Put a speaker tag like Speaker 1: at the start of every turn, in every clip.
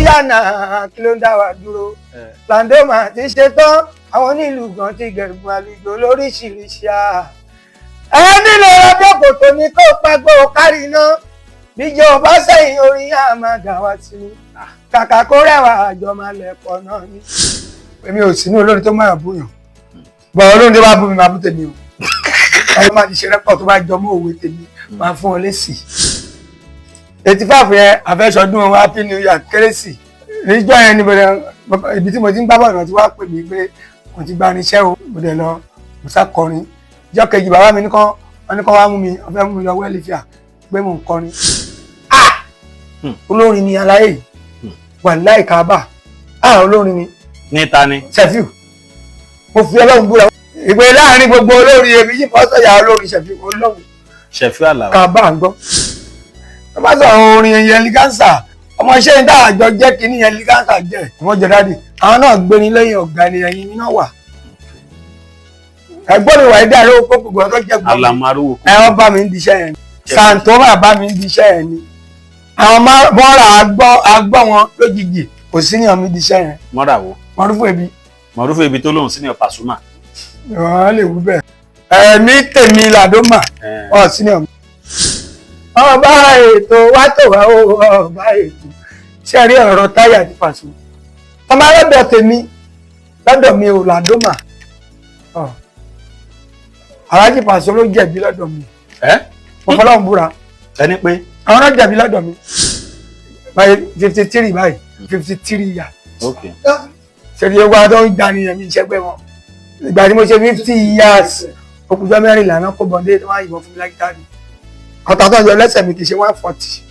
Speaker 1: yá náà, kí ló ń dá wa dúró? Landoma ti ṣe tán, àwọn onílù gan ti gẹ̀gùn àlùjọ lóríṣiríṣi à. Ẹ nílò ọjọ́ kòtò ní kó pàgbó kárí iná bíjọ bá sẹ́yìn orin á máa dà wá sí i, kàkà kó rẹwà àjọ máa lẹ̀pọ̀ náà ni. Èmi ò sínú olórin tó máa búyàn bọ̀, olórin tó bá bú mi máa bú tèmi o. Ẹ máa ti ṣe rẹ́pọ̀ tó bá jọ mọ́ òwe tèmi, máa fún ọ lésì. 85 yẹn, àfẹ́sọdún Happy New Year, Kérésì níjọ́ yẹn ni bẹ̀rẹ̀. Ibi tí mo ti ń gbá bọ̀dọ̀ náà ti wá pè mí pé mo ti gba irinṣẹ́ o. Mo dẹ̀ lọ, mo sá kọrin. Ìjọ́ kejì, bàbá mi ní kán wọ́n ní kán wá mú mi, wọ́n fẹ́ mú mi lọ wẹ́lífíà pé mò ń kọrin. Ah, olórin ni aláyè yìí, wàláì kábà. Ah, olórin ni.
Speaker 2: Níta ni?
Speaker 1: Sefiu, mo fi Ọlọ́run búra ìpè láàrin gbogbo olórin, èmi yìí fọ́ sọ̀yà olórin Sefiu, Ọlọ́run.
Speaker 2: Sefiu Alao.
Speaker 1: Kábà ń gbọ́ tó bá sọ orin yẹn ligansa, ọmọ iṣẹ́ ní dáhà àjọ jẹ́ kínní yẹn ligansa jẹ́ ọmọ jẹ dáàdì, àwọn náà gbé ní lẹ́yìn ọ̀gá ni ẹ̀yìn mi náà wà. Ẹ̀gbọ́n mi wà ní dáhà lówó gbogbo ọ̀tọ́ jẹ́ gbọ́n mi.
Speaker 2: Alamaruwo.
Speaker 1: Ẹ wọ́n bá mi ń diṣẹ́ yẹn ni, Santoma bá mi ń diṣẹ́ yẹn ni, àwọn mọ́ra agbọ́ wọn lójijì, kò sí ní ọmọ diṣẹ́ yẹn.
Speaker 2: Mọ́ra wo?
Speaker 1: Mọ́rúfù ebi.
Speaker 2: Mọ̀rúfù ibi tó lóun senior Pasuma.
Speaker 1: Wọ́n lè wú bẹ́ẹ̀, ẹ̀mí tèmi làdó mà ọ̀ sí ní ọmọ. Ọba ètò wá tó wá ó, ọba ètò ṣe rí ọ̀rọ̀ táyà àti Pàṣọ ọmọ lọ́dọ̀ tèmi, lọ́dọ̀ mi ò làdó mà ọ̀. Aláàjì Pàṣọ ló jẹ̀bi lọ́dọ̀ mi.
Speaker 2: Ẹ?
Speaker 1: Mo fọlọ́run búra.
Speaker 2: Ẹni pé?
Speaker 1: Àwọn náà jẹ̀bi lọ́dọ̀ mi báyìí, 53 báyìí, 53 yà. Ṣèlú ewu tó ń gbani yẹn mi ìṣẹ́gbẹ́ wọn. Ìgbà tí mo ṣe 50 years, okùnjọ́ 14 náà kó bọ̀dé tó máa yìnbọn fún mi lágídá ni. Ọ̀tà tó ń yọ lẹ́sẹ̀ mi kì í ṣe 140.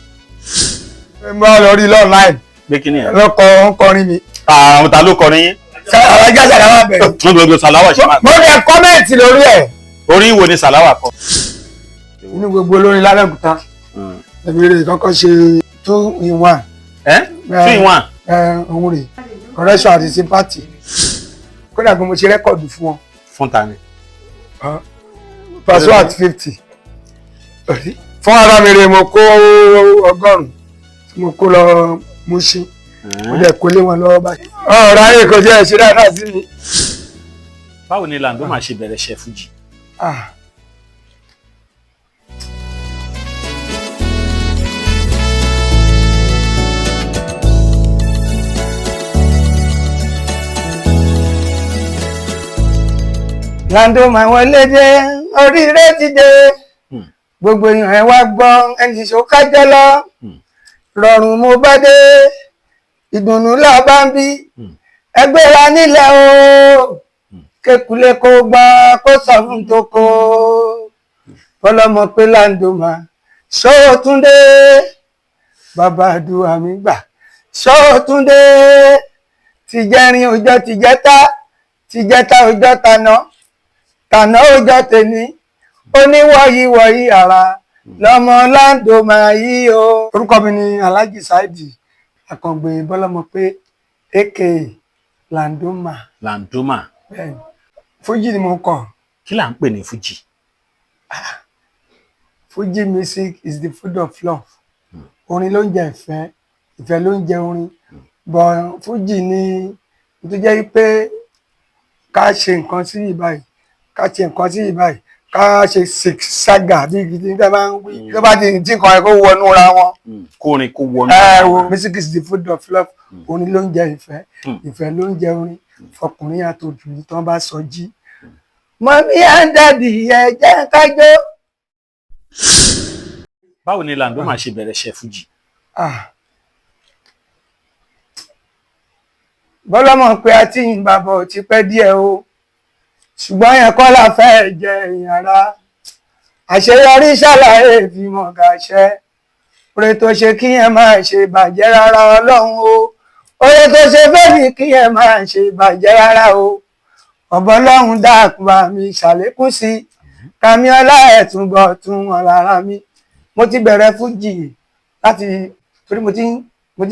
Speaker 1: Mo bá lọ rí online.
Speaker 2: Pé kí ni ẹ?
Speaker 1: Lọ́kọ̀ ń kọrin mi.
Speaker 2: Àwọn ta ló kọrin yín?
Speaker 1: Alájà Sàláwà bẹ̀rẹ̀.
Speaker 2: Wọ́n gbogbo Sàláwà ṣe máa.
Speaker 1: Mo dẹ̀ comment lórí ẹ̀.
Speaker 2: Orin wo ni Sàláwà kọ?
Speaker 1: Inú gbogbo olórin lábẹ́òkúta, ẹ̀mí rẹ̀ kọ́kọ́ ṣe two in one.
Speaker 2: Ẹ two in one.
Speaker 1: Ẹ òun rè correction àti sympathy. Kódà gan mo ṣe record fún wọn.
Speaker 2: Fún ta ni?
Speaker 1: Paso at 50 fún ara mi rè, mo kó 100 tí mo kó lọ Mushin, mo dẹ̀ kó lé wọn lọ́wọ́ báyìí. Ọ̀rọ̀ ayé kò jẹ́ ẹ̀ṣẹ̀ dáadáa sí mi.
Speaker 2: Báwo ni Lando máa ṣe bẹ̀rẹ̀ iṣẹ́ fújì?
Speaker 1: Ah. Lando máa wọlé dé, oríire ti dé. Gbogbo èèyàn, ẹ wá gbọ́ ẹni ṣó kájọ lọ. Rọrùn mo bá dé, ìdùnnú là bá ń bí. Ẹgbẹ́ wa nílẹ̀ o, kékulé kó gbọ́ kó sọ fún toko fọlọ́mọ pé Lando máa ṣóòtúndé, bàbá àdúrà mi gbà ṣóòtúndé. Tìjẹrin òjọ tìjẹta, tìjẹta òjọ tàná, tàná òjọ tèmi, oníwọ̀yí wọ̀yí ara lọmọ Lando máa yí o. Orúkọ mi ni Alhaji Saidi Akàngbè Bọ́lọ́mọpé, aka Landoma.
Speaker 2: Landoma.
Speaker 1: Bẹ́ẹ̀ni, fújì ni mo kọ.
Speaker 2: Kí là ń pè ní fújì?
Speaker 1: Fuji music is the food of love. Orin ló ń jẹ ìfẹ́, ìfẹ́ ló ń jẹ orin. But fújì ni tó jẹ́ pé ká ṣe nǹkan sí ìbáyìí, ká ṣe nǹkan sí ìbáyìí, ká ṣe saga bí gidi nígbà máa ń wí tó bá ti tí nǹkan ẹ̀ kó wọnú ra wọn.
Speaker 2: Kórin kó wọnú.
Speaker 1: Ẹ wo, music is the food of love. Orin ló ń jẹ ìfẹ́, ìfẹ́ ló ń jẹ orin, fọkùnrin àtòbìnrin tí wọ́n bá sọ jí. Mummy and daddy, ẹ jẹ́ ká jó.
Speaker 2: Báwo ni Lando máa ṣe bẹ̀rẹ̀ iṣẹ́ fújì?
Speaker 1: Ah. Bọ́lọ́mọ̀ pé a ti ń bàbọ̀ ti pẹ́ díẹ̀ o, ṣùgbọ́n yẹn kọ́ la fẹ́ jẹ èèyàn ara àṣeyọrí ṣàlàyé fi mọ̀ gàṣẹ́. Oore tó ṣe kí yẹn máa ṣe bàjẹ́ rárá, Ọlọ́run o. Oore tó ṣe fẹ́mi kí yẹn máa ṣe bàjẹ́ rárá o. Ọ̀bọ Ọlọ́run dákun bá mi ṣàlékún sí i, kàmí ọlá ẹ̀ túnbọ̀ tún wọn lára mi. Mo ti bẹ̀rẹ̀ fújì láti torí mo ti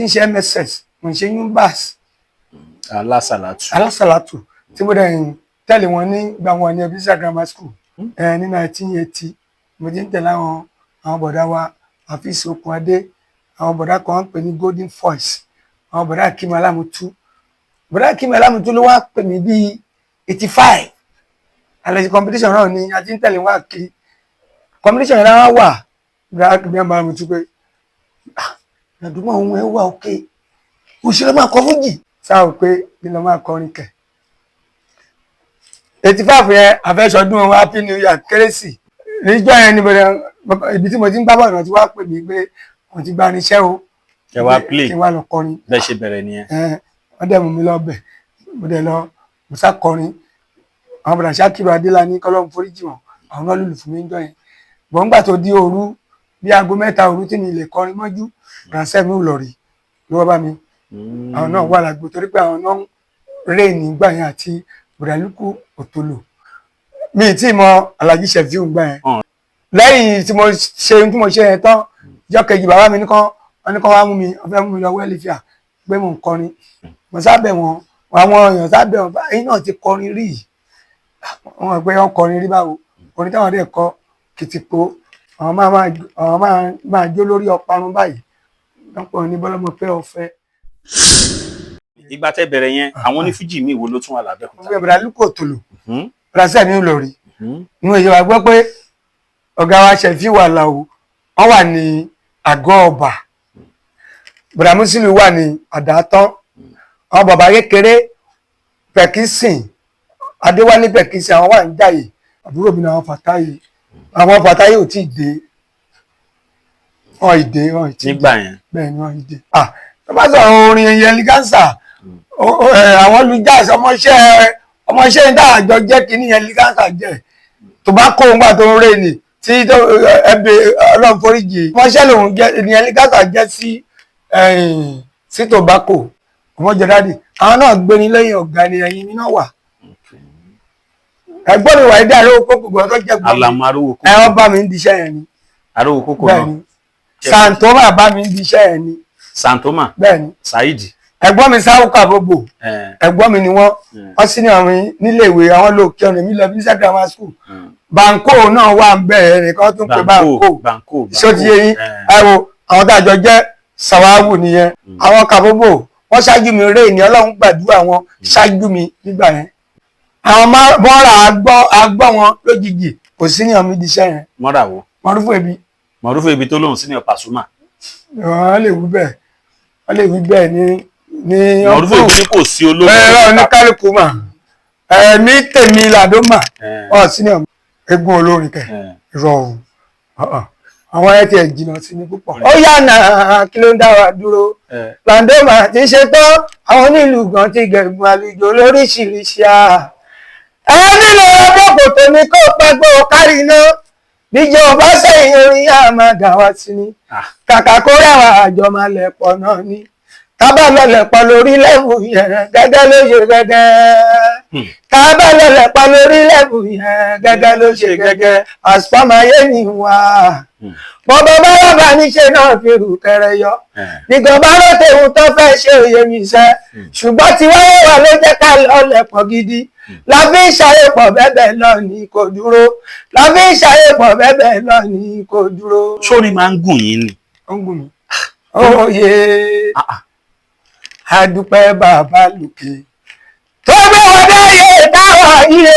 Speaker 1: ń ṣe MSS, mo ń ṣe UNBAS.
Speaker 2: Alásàlátù.
Speaker 1: Alásàlátù tí mo dẹ̀ ń tẹ̀lé wọn ní gbà wọn ní Ebisa Grammar School ẹ ní 1980. Mo ti ń tẹ̀lé àwọn bọ̀dá wa, Àfíìsì Okunadé, àwọn bọ̀dá kan ń pè ní Golden Voice. Àwọn bọ̀dá Akeem Alámùtú, bọ̀dá Akeem Alámùtú ló wá pè mí bíi 85. Alẹ́ sí competition náà ni a ti ń tẹ̀lé wá kiri. Competition yẹn náà wà, bọ̀dá Akeem Alámùtú pé, "Ah, Làǹdómà, ohun ẹ wà òkè, òṣèré máa kọ fújì." Sáà ò pé kí ló máa kọrin kẹ̀. 85 yẹn, àfẹ́sọdún Happy New Year, Kérésì níjọ́ yẹn ni bẹ̀rẹ̀. Ibi tí mo ti ń gbá bọ́ọ̀lù náà ti wá pè mí pé wọ́n ti gba irinṣẹ́ o.
Speaker 2: Ẹ wá play.
Speaker 1: Kí n wá lọ kọrin.
Speaker 2: Bẹ́ẹ̀ ṣe bẹ̀rẹ̀ nìyẹn.
Speaker 1: Ẹn, wọ́n dẹ̀ mú mi lọ bẹ̀, mo dẹ̀ lọ, mo sá kọrin. Àwọn bọ̀dà Ṣakiru Adélani, kọ́lọ́run foríjì wọn, àwọn náà lùlù fún mi níjọ́ yẹn. Bọ̀ ńgbà tó di òru bí aago 3 òru tí mi lè kọrin mọ́jú, ránṣẹ́ mi ò lọ rí ló wá bá mi. Àwọn náà wà lágbo torí pé àwọn náà ń rè nígbà yẹn àti bọ̀dà Lúkú Òtòlò. Mi ì tí ì mọ Alhaji Sefiu gbà yẹn. Lẹ́yìn tí mo ṣe ohun tí mo ṣe yẹn tán, ìjọ́ kejì, bàbá mi nìkan wọ́n ní kán wá mú mi, wọ́n fẹ́ mú mi lọ wẹ́lífíà pé mò ń kọrin. Mo sábẹ̀ wọn, àwọn èèyàn sábẹ̀ wọn báyìí náà ti kọrin rí yìí. Wọ́n pé wọ́n kọrin rí báwo? Orin táwọn dẹ̀ kọ kìtìpó, àwọn máa máa jó lórí ọparun báyìí, wọ́n pọ̀ ní bọ́lọ́mọ pé ọ̀fẹ́.
Speaker 2: Ìgbà tẹ́ bẹ̀rẹ̀ yẹn, àwọn onífújì míì wo ló tún wà lábẹ́òkúta?
Speaker 1: Wọ́n bẹ̀rẹ̀ Lúkò Òtòlò, ránṣẹ́ mi lọ rí inú ìjọba gbọ́ pé ọ̀gá wa Ṣẹ̀fíù Àlàó, wọ́n wà ní àgọ́ ọba, bùrà Musiliu wà ní àdàtán, àwọn bàbá kékeré Pẹ̀kísìn, Adéwálé Pẹ̀kísìn, àwọn wà ní Jàyè. Àbúrò mi ní àwọn Fàtáyé, àwọn Fàtáyé ò tí ì dé, wọn ì dé, wọn ì tí ì dé.
Speaker 2: Nígbà yẹn.
Speaker 1: Bẹ́ẹ̀ ni, wọ́n ì dé. Ah, tó bá sọ̀rọ̀ orin Eleganza, àwọn lu jazz, ọmọọṣẹ́ ní àjọ jẹ́ kínní Eleganza jẹ́ tó bá kó òun gbà tó ń rè ní tí ẹbí Ọlọ́run foríjì, ọmọọṣẹ́ lòun jẹ́ ní Eleganza jẹ́ sí tobacco ọmọjọ dádì. Àwọn náà gbé ní lẹ́yìn ọ̀gá ni ẹ̀yìn mi náà wà. Ẹ̀gbọ́n mi wà ní àárẹ̀ òkú gbogbo ọ̀tọ̀ jẹ́ gbọ́n mi.
Speaker 2: Alamu Arówó
Speaker 1: Ẹ
Speaker 2: Kókó.
Speaker 1: wọ́n bá mi ń diṣẹ́ yẹn ni.
Speaker 2: Arówó Kókó
Speaker 1: Bẹ́ẹ̀
Speaker 2: náà.
Speaker 1: ni, Santoma bá mi ń diṣẹ́ yẹn ni.
Speaker 2: Santoma.
Speaker 1: Bẹ́ẹ̀ ni.
Speaker 2: Saheed.
Speaker 1: Ẹ̀gbọ́n mi Sáwùkà gbogbo, ẹ̀gbọ́n mi ni wọ́n. Wọ́n sí ní àwọn nílé ìwé, àwọn lóòkè ọ̀nà mi lọ bí sẹ́ grammar school. Banko náà wà ń bẹ̀rẹ̀ nìkan tún pé Banko.
Speaker 2: Banko.
Speaker 1: Ṣó ti yé yín? Ẹ wo àwọn tá a jọ jẹ́ Sàwáwù nìyẹn. Àwọn Kàbóbò wọ́n ṣáájú mi rè ní, Ọlọ́run gbàdúrà wọn ṣáájú mi nígbà yẹn. Àwọn mọ́ra agbọ́ wọn lójijì, kò sí ní ọmọ ìdíṣẹ́ yẹn.
Speaker 2: Mọ́ra wo?
Speaker 1: Mọ́rúfù ebi.
Speaker 2: Mọ̀rúfù ibi tó lóhùn senior Pasuma.
Speaker 1: Wọ́n lè wí bẹ́ẹ̀, wọ́n lè wí bẹ́ẹ̀ ní
Speaker 2: Mọ̀rúfù ibi ní kò sí olóhùn.
Speaker 1: Ẹ̀rọ oníkálukú mà, ẹ̀mí tèmi làdó mà ọ̀ sí ní ọmọ eégún olórin kẹ̀ rọrùn. Àwọn ẹ̀ tiẹ̀ jìnnà sí mi púpọ̀. Ó yà nà, kí ló ń dá wa dúró? Làǹdọ́mà ti ṣe tán, àwọn onílù gan ti gẹ̀gùn àlùjọ lóríṣiríṣi à. Ẹ nílò ọjọ́ kòtò ní kó pàgbó kárí iná bíjọba sẹ́yìn orin yá máa dà wá sí ni. Kàkà kó rẹwà, àjọ máa lẹ̀ pọ̀ náà ni tábà lọlẹ̀ pọ̀ lórí lẹ́bù yẹn gẹ́gẹ́ ló ṣe gẹ́gẹ́. Tábà lọlẹ̀ pọ̀ lórí lẹ́bù yẹn gẹ́gẹ́ ló ṣe gẹ́gẹ́. Àsùpàmáyé ni wà bọ́bọ́ bá wà bá níṣe náà fi rù kẹrẹ yọ nìkan bá ló tẹ̀hún tó fẹ́ ṣe òye mi sẹ́, ṣùgbọ́n tí wáyé wà ló jẹ́ ká lọlẹ̀ pọ̀ gidi la fi ń ṣàyẹ̀pọ̀ bẹ́ẹ̀ lọ ní kò dúró, la fi ń ṣàyẹ̀pọ̀ bẹ́ẹ̀ lọ ní kò dúró.
Speaker 2: Sórí máa ń gùn yín ni.
Speaker 1: Ó ń gùn mí. Òye, adúpẹ́ bàbá lókè tó gbé wọn dáyé táwa yìí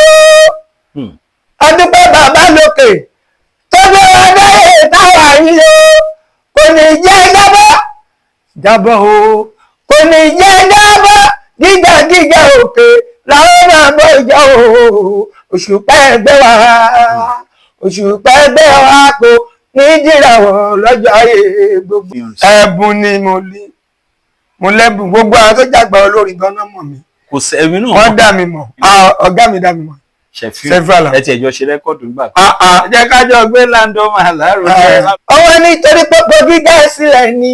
Speaker 1: o. Adúpẹ́ bàbá lókè tó gbé wọn dáyé táwa yìí o. Kò ní jẹ́ jábọ́ jábọ́ o, kò ní jẹ́ jábọ́. Gíga gíga òkè làwọn máa bọ́ ìjọ o. Òṣùpá ẹgbẹ́ wa, òṣùpá ẹgbẹ́ wa kò ní jìràwọ̀ lọ́jọ́ ayé gbogbo. Ẹ̀bùn ni mo ní, mo lẹ́bùn. Gbogbo àwọn tó jàgbá olórin gan-an mọ̀ mí.
Speaker 2: Kò sí ẹ̀mí náà.
Speaker 1: Wọ́n dá mi mọ̀. Ah, ọ̀gá mi dá mi mọ̀.
Speaker 2: Ṣẹ̀fíù.
Speaker 1: Ṣẹ̀fíù Àlàó.
Speaker 2: Ẹ tiẹ̀ jọ ṣe record nígbà kan.
Speaker 1: Ah, ah.
Speaker 2: Jẹ́ ká jọ gbé Làǹdọ́mà lárugẹ.
Speaker 1: Ọwọ́ nítorí pé gíga sílẹ̀ ni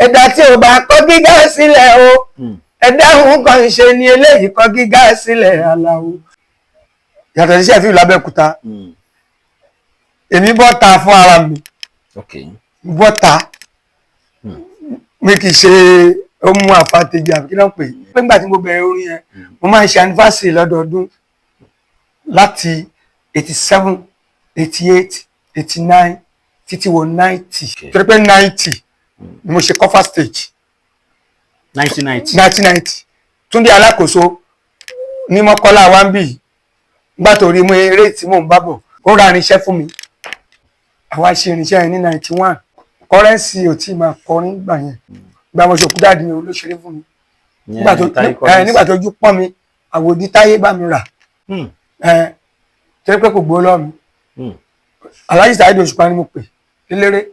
Speaker 1: ẹ̀dá tí ò bá kọ́ gíga sílẹ̀ o, ẹ̀dá òun kan ṣe ni eléyìí kọ́ gíga sílẹ̀. Àlàó yàtọ̀ sí Ṣẹ̀fíù lábẹ́òkúta, èmi bọ́ ta fún ara mi. Bọ́ ta mi kì í ṣe ó mú àfàtẹ́jì àbí kí ló ń pè é. Nígbà tí mo bẹ̀rẹ̀ orin yẹn, mo máa ń ṣe anniversary lọ́dọọdún láti 87, 88, 89 títí wọ 90, torí pé 90 ni mo ṣe cover stage.
Speaker 2: 1990.
Speaker 1: 1990. Túndé Alákòóso ní Mọ́kọ́lá wa ń bì, gbà tó rí mú eré tí mò ń bá bọ̀, ó ra irinṣẹ́ fún mi. Àwa ṣe irinṣẹ́ yẹn ní 91. Currency ò tí ì máa kọrin gbà yẹn. Gba mo ṣòkú daddy mi olóṣèré fún mi nígbà tó
Speaker 2: Táyé
Speaker 1: ẹ
Speaker 2: Currency.
Speaker 1: Nígbà tó ojú pọ́n mi, àwòdì táyé bá mi rà. Ẹ torí pé kò gbó lọ́ọ̀ mi. Alhaji Saheed Òṣùpá ni mo pè lélẹ́rẹ́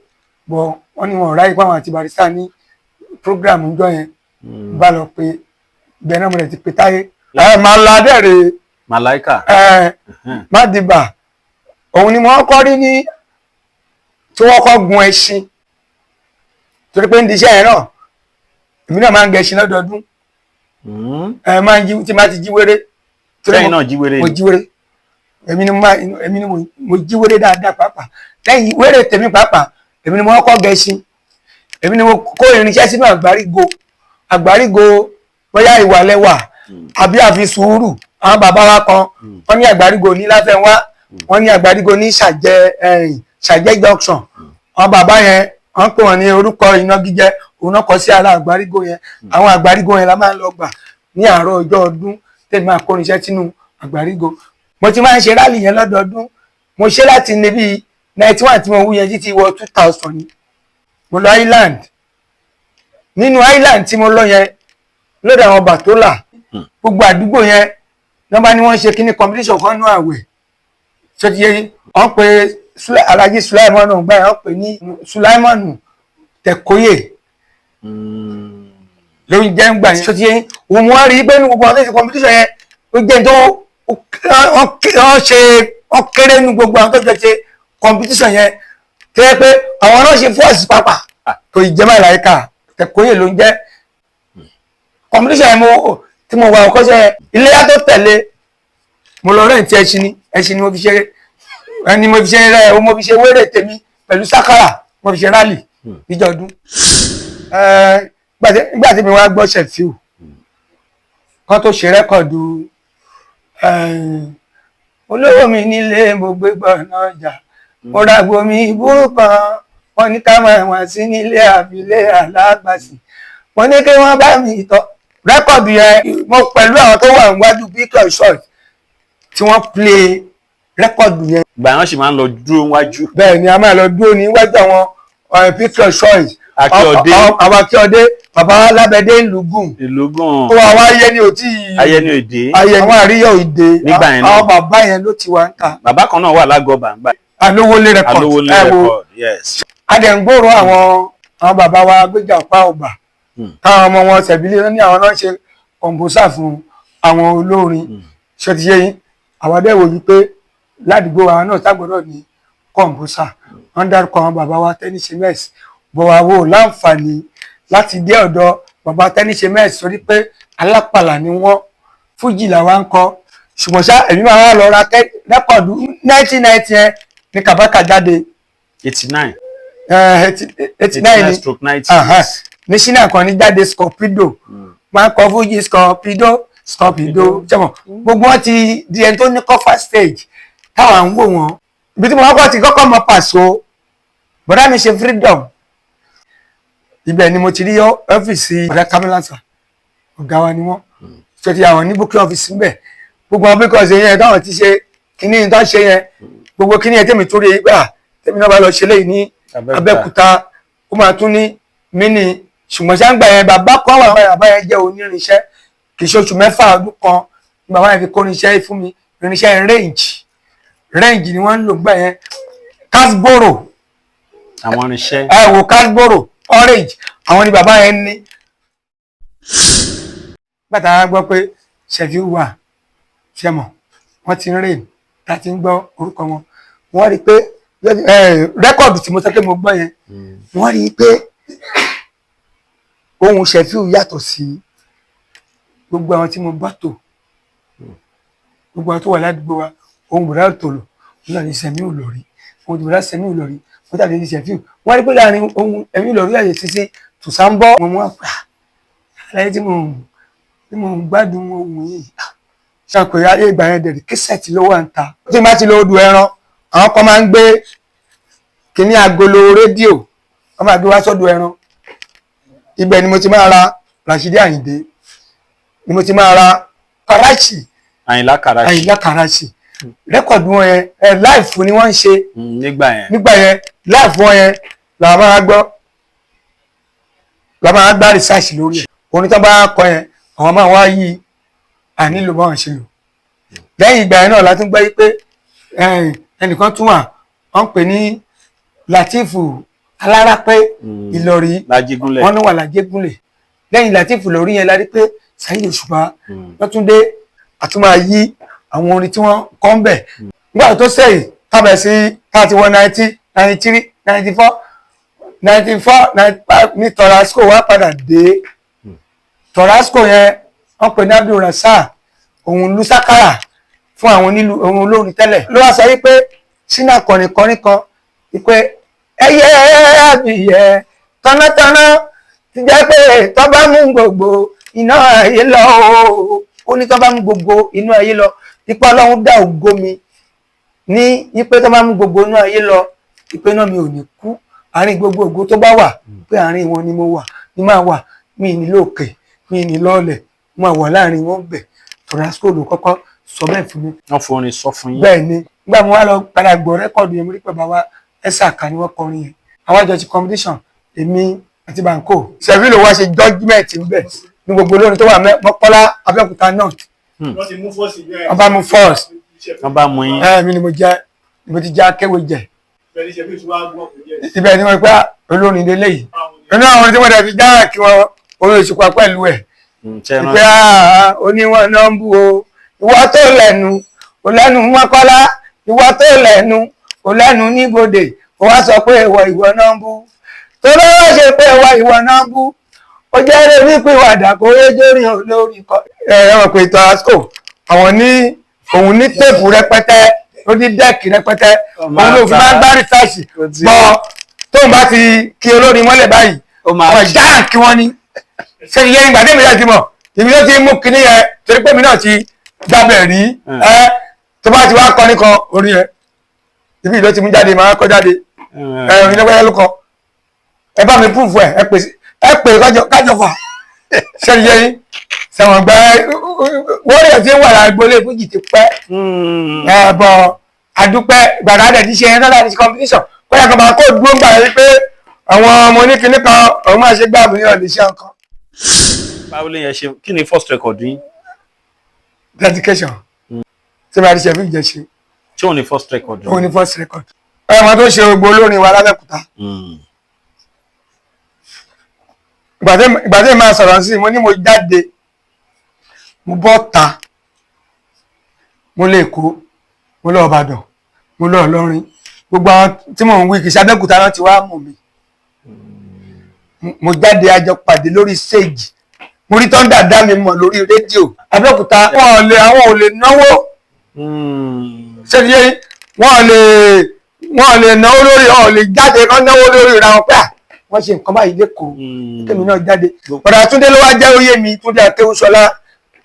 Speaker 1: bọ̀, wọ́n ní wọn ò ráyè pé àwọn àti Barrister ní program ńjọ́ yẹn. Bá lọ pé ibẹ̀ náà mo rẹ̀ ti pè táyé ẹ máa la dẹ́rẹ̀.
Speaker 2: Malaika.
Speaker 1: Ẹ Madiba, òun ni wọ́n kọ́ rí ní tí wọ́n kọ́ gun ẹṣin, torí pé ń di iṣẹ́ yẹn náà, èmi náà máa ń gẹṣin lọ́dọọdún. Ẹ máa ń jí tí máa ti jí wéré torí
Speaker 2: Sẹ́yìn náà jí wéré
Speaker 1: mo
Speaker 2: ni.
Speaker 1: jí wéré. Èmi ni mo máa èmi ni mo jí wéré dáadáa pàápàá. Lẹ́yìn wéré tèmi pàápàá, èmi ni mo kọ́ gẹṣin, èmi ni mo kó irinṣẹ́ sínú àgbárígo. Àgbárígo bóyá ìwà lẹ́wà àbí àfi sùúrù. Àwọn bàbá wa kan, wọ́n ní àgbárígo ní Láfẹ́nwá, wọ́n ní àgbárígo ní Ṣàjẹ́, ẹ̀yìn Ṣàjẹ́ junction. Àwọn bàbá yẹn, wọ́n pè wọ́n ní orúkọ ìnagijẹ, òun náà kọ sí ara àgbárígo yẹn. Àwọn àgbárígo yẹn la máa ń lọ gbà ní àárọ̀ ọjọ́ ọdún, tèmi máa kó irinṣẹ́ sínú àgbárígo. Mo ti máa ń ṣe rally yẹn lọ́dọọdún. Mo ṣe láti níbi 91 tí mo wú yẹn títí wọ 2000 ni mo lọ Island. Nínú Island tí mo lọ yẹn, lọ́dọ̀ àwọn Bàtólà, gbogbo àdúgbò yẹn nọ́mbà ni wọ́n ṣe kíní competition kan nú àwẹ̀. Ṣé ti yé yín? Wọ́n pe Alhaji Sulaimonu gbà yẹn, wọ́n pè ní Sulaimonu Tẹ̀kóyè ló ń jẹ́ ń gbà yẹn. Ṣé ti yé yín? Òun wọ́n rí pé ní gbogbo àwọn tó ṣe competition yẹn, ó jẹ́ tó wọ́n ṣe, wọ́n kéré nínú gbogbo àwọn tó jọ ṣe competition yẹn, tó yẹ pé àwọn náà ṣe fọ́ọ̀sì pápá kò ì jẹ́ Màláíkà Tẹ̀kóyè ló ń jẹ́. Competition yẹn, mo tí mo wà ọkọ ṣe iléyà tó tẹ̀lé, mo lọ rent ẹṣin ni. Ẹṣin ni mo fi ṣe ẹni mo fi ṣe rẹ, mo fi ṣe wéré tèmi pẹ̀lú sákàrà, mo fi ṣe rally níjọ́ ọdún. Nígbà tí mi wá gbọ́ Ṣẹ̀fíù kan tó ṣe record olówó mi nílé, mo gbé gbọ̀nà ọjà, mo ra gbomi ìbúrú kan, wọ́n ní ká máa wá sí nílé àbílẹ̀ alágbàsì, mo ní kí wọ́n bá mi tọ́ record yẹn. Mo pẹ̀lú àwọn tó wà níwájú Victor Short tí wọ́n play record yẹn.
Speaker 2: Ìgbà yẹn sì máa ń lọ dúró wájú.
Speaker 1: Bẹ́ẹ̀ ni, a máa lọ dúró níwájú àwọn Victor Short.
Speaker 2: Akíọdé.
Speaker 1: Àwọn Akíọdé, bàbá Alábẹ́dé Ìlúgùn.
Speaker 2: Ìlúgùn.
Speaker 1: Ó wà wáyé ní òtí.
Speaker 2: Ayẹni òde.
Speaker 1: Ayẹni, àwọn àríyọ̀ òde.
Speaker 2: Nígbà yẹn náà.
Speaker 1: Àwọn bàbá yẹn ló ti wà ń ta.
Speaker 2: Bàbá kan náà wà lágọ̀ọ́ bàǹgbà.
Speaker 1: Alówólé Record.
Speaker 2: Alówólé
Speaker 1: Ẹ wo,
Speaker 2: Record, yes.
Speaker 1: Adẹ̀ǹgbòrò àwọn bàbá wa gbéjà ọ̀pá ọgbà, táwọn ọmọ wọn sẹ̀bílẹ̀ ní àwọn náà ṣe composer fún àwọn olórin. Ṣé ti yé yín? Àwọn adẹ́wò yìí pé ládùúgbò àwọn náà ságbọ́dọ̀ ní composer. Wọ́n dárúkọ àwọn bàbá wa Tẹ́níṣe Mẹ́ẹ̀sì bọ̀, wá wò láǹfààní láti dé ọ̀dọ̀ bàbá Tẹ́níṣe Mẹ́ẹ̀sì torí pé alápàlà ni wọ́n, fújì làwa ń kọ. Ṣùgbọ́n ṣá, èmi máa wá lọ ra record. 1990 yẹn ní Kàbákà jáde.
Speaker 2: 89.
Speaker 1: 89 ni.
Speaker 2: Stroke 90.
Speaker 1: Ní ṣínà kan ní jáde, Scorpido máa ń kọ fújì, Scorpido, Scorpido jẹ́mọ̀. Gbogbo wọn ti di ẹni tó ní cover stage táwọn à ń wò wọ́n. Ibi tí mo kọ́kọ́ ti kọ́kọ́ mọ Pàṣọ, bọ̀dá mi ṣe Freedom, ibẹ̀ ni mo ti rí ọ́fíìsì bọ̀dá Kamilasa. Ọ̀gá wa ni wọ́n. Ṣe ti àwọn ní booking office ńbẹ̀, gbogbo àwọn booking office yẹn táwọn ti ṣe kíní tó ṣe yẹn, gbogbo kíní yẹn tèmi tó rí gbà, tèmi náà bá lọ ṣe léyìí ní Abẹ́òkúta, ó máa tún ní mí ní. Ṣùgbọ́n ṣáǹgbà yẹn, bàbá kan wà, bàbá yẹn jẹ́ onírinṣẹ́. Kì í ṣe oṣù 6 ọdún kan ni bàbá yẹn fi kó irinṣẹ́ fún mi. Irinṣẹ́ range range ni wọ́n ń lò gbà yẹn, Casboro.
Speaker 2: Àwọn irinṣẹ́.
Speaker 1: Ẹ wò, Casboro orange, àwọn ni bàbá yẹn ní. Gbàtà gbọ́ pé Ṣẹ̀fíù wà, ṣẹmọ̀ wọ́n ti ń rìn tá ti ń gbọ́ orúkọ wọn, wọ́n rí i pé record tí mo sọ pé mo gbọ́ yẹn, wọ́n rí i pé ohun Ṣẹ̀fíù yàtọ̀ sí gbogbo àwọn tí mo bá tò, gbogbo àwọn tó wà ládùúgbò wa. Ohun bùrá tòlò náà ní Sẹ̀míù lórí, ohun bùrá Sẹ̀míù lórí wọ́n tàbí ní Ṣẹ̀fíù. Wọ́n rí pé láàrin ohun ẹ̀mí lórí àyè títí tùsàmbọ́ mo mú àpá àlàyé tí mo ń gbádùn ohun yìí. Ṣàpè ayé ìgbà yẹn dẹ̀rẹ̀, cassette ló wà ń ta. Tí n bá ti lọ odò ẹran, àwọn kan máa ń gbé kíní agolo rédíò, wọ́n máa gbé wá sọ́dọ̀ ẹran. Ibẹ̀ ni mo ti máa ra. Rashidi Ayinde ni mo ti máa ra Karachi.
Speaker 2: Àyìnlá Karachi.
Speaker 1: Àyìnlá Karachi record wọn yẹn, ẹ live ni wọ́n ń ṣe.
Speaker 2: Nígbà yẹn.
Speaker 1: Nígbà yẹn, live wọn yẹn là máa gbọ́, là máa gbá research lórí ẹ̀. Orin tó bá kọ yẹn, àwọn máa wá yí ànílò báwọn ṣe lò. Lẹ́yìn ìgbà yẹn náà la tún gbọ́ yí pé ẹnìkan tún wà, wọ́n ń pè ní Latifu Alárápẹ́ Ìlọrí.
Speaker 2: Lájígúnlẹ̀.
Speaker 1: Wọ́n ní wà lájégúnlẹ̀. Lẹ́yìn Latifu lórí yẹn la rí pé Saheed Òṣùpá lọ́túndé àtúmọ̀ yí àwọn orin tí wọ́n kọ́ ń bẹ̀. Nígbà tó sẹ́yìn tábẹ̀ sí 31, 1993, 94, 94, 95 ní Torasco wá padà dé. Torasco yẹn, wọ́n pè ní Abdul Rasaq, òun lusakara fún àwọn onílù, òun olórin tẹ́lẹ̀ ló wá sọ wípé sínú akọrin kọrin kan wípé ẹyẹ àbíyẹ tánátáná ti jẹ́ pé tó bá mú gbogbo iná ayé lọ o. Ó ní tó bá mú gbogbo inú ayé lọ, ipa Ọlọ́run dá ògo mi ní wípé tó bá mú gbogbo inú ayé lọ, ìpè náà mi ò ní kú. Àárín gbogbo ògo tó bá wà, pé àárín wọn ni mo wà ní máa wà, mí ní lókè, mí ní lọ́ọ̀lẹ̀, mo máa wà láàrin wọn bẹ̀. Torasco ló kọ́kọ́ sọ bẹ́ẹ̀ fún mi.
Speaker 2: Wọ́n forin sọ fún yín.
Speaker 1: Bẹ́ẹ̀ ni. Nígbà mo wá lọ padà gbọ́ record yẹn, mo rí pé bàbá ẹ̀sà kan ni wọ́n kọrin yẹn. Àwọn àjọ ti competition, èmi àti Banko Seville wá ṣe judgement ńbẹ̀ ní gbogbo olórin tó wà Mọ́kọ́lá, Abẹ́òkúta North.
Speaker 3: Wọ́n ti mú first bẹ́ẹ̀.
Speaker 1: Wọ́n bá mú first.
Speaker 2: Wọ́n bá mú yín.
Speaker 1: Ẹ mi ni mo jẹ́ ni mo ti jẹ́ akéwì jẹ.
Speaker 3: Bẹ́ẹ̀ ni Seville tí wàá gbọ́ kò jẹ́.
Speaker 1: Ibẹ̀ ni wọ́n pẹ́ olórin lélẹ́yìí inú àwọn tí wọ́n dẹ̀ fi jára kí wọ́n orin Òṣùpá pẹ̀lú ẹ̀.
Speaker 2: Ṣe é
Speaker 1: ìpè
Speaker 2: rántí?
Speaker 1: Oníwọ̀n náà ń bú o, ìwọ tó lẹ́nu ò lẹ́nu Mọ́kọ́lá, ìwọ tó lẹ́nu ò lẹ́nu níbodè, ó wá sọ pé ìwọ ìwọ náà ń bú, tó lọ́wọ́ ṣe pé ìwọ ìwọ náà ń bú, ó jẹ́ eré wípé ìwàdà kò yé jórí olórí kọ. Ẹ ẹ mọ̀ pé Torasco àwọn ní òun ní tape rẹpẹtẹ, ó ní deck rẹpẹtẹ, òun ló fi máa ń gbá research bọ́. Tóun bá ti kí olórin mọ́lẹ̀ báyìí,
Speaker 2: Ó máa
Speaker 1: àwọn ìjà kí wọ́n ní ṣe ìyẹn ìgbà tẹ́mi náà ti mọ̀, èmi ló ti mú kinní yẹn torí pé mi náà ti gbàbẹ̀ rí. Ẹ tó bá ti wá kọrin kan orin yẹn, ibi ló ti mú jáde, máa kọ jáde. Ẹ orin lọ́wọ́ ló kọ, ẹ bá mi púfù ẹ, ẹ pè ẹ pè kájọ kájọ fà. Ṣe ìyẹn sẹ̀wọ̀n gbẹ wọ́n rẹ̀ ti ń wà lágbolé fújì ti pẹ́. Ẹ bọ̀ àdúpẹ́ gbàdá dẹ̀ ti ṣe yẹn náà láti competition kóyà kan máa kó dúró gbà yín pé àwọn ọmọ oníkinní kan òun máa ṣe gbàgbé ní ọ̀lẹ́ iṣẹ́ nǹkan.
Speaker 2: Báwo lè yẹn ṣe? Kí ni first record yín?
Speaker 1: Dedication tí màá di ṣe fún ìjẹsẹ.
Speaker 2: Ṣé òun ni first record yín?
Speaker 1: Òun ni first record. Ẹ mọ tó ṣe gbogbo olórin wa lábẹ́òkúta. Ìgbà tí màá sọ̀rọ̀ sí i, mo ní mo jáde, mo bọ́ ta, mo lọ Èkó, mo lọ Ìbàdàn, mo lọ Ìlọrin. Gbogbo àwọn tí mò ń wí, kì í ṣe Abẹ́òkúta náà ti wá mọ̀ mi. Mo jáde, àjọ pàdé lórí stage, mo rí tọ́ndà dá mi mọ̀ lórí rédíò Abẹ́òkúta. Wọn ò lè, àwọn ò lè náwó. Ṣé ti yé yín? Wọn ò lè náwó lórí, wọn ò lè jáde kán náwó lórí ra wọn pé à wọ́n ṣe nǹkan báyìí lẹ́kọ̀ọ́. Kémi náà jáde, bọ̀dà Túndé ló wá jẹ́ oyé mi, Túndé Akéwúsọlá,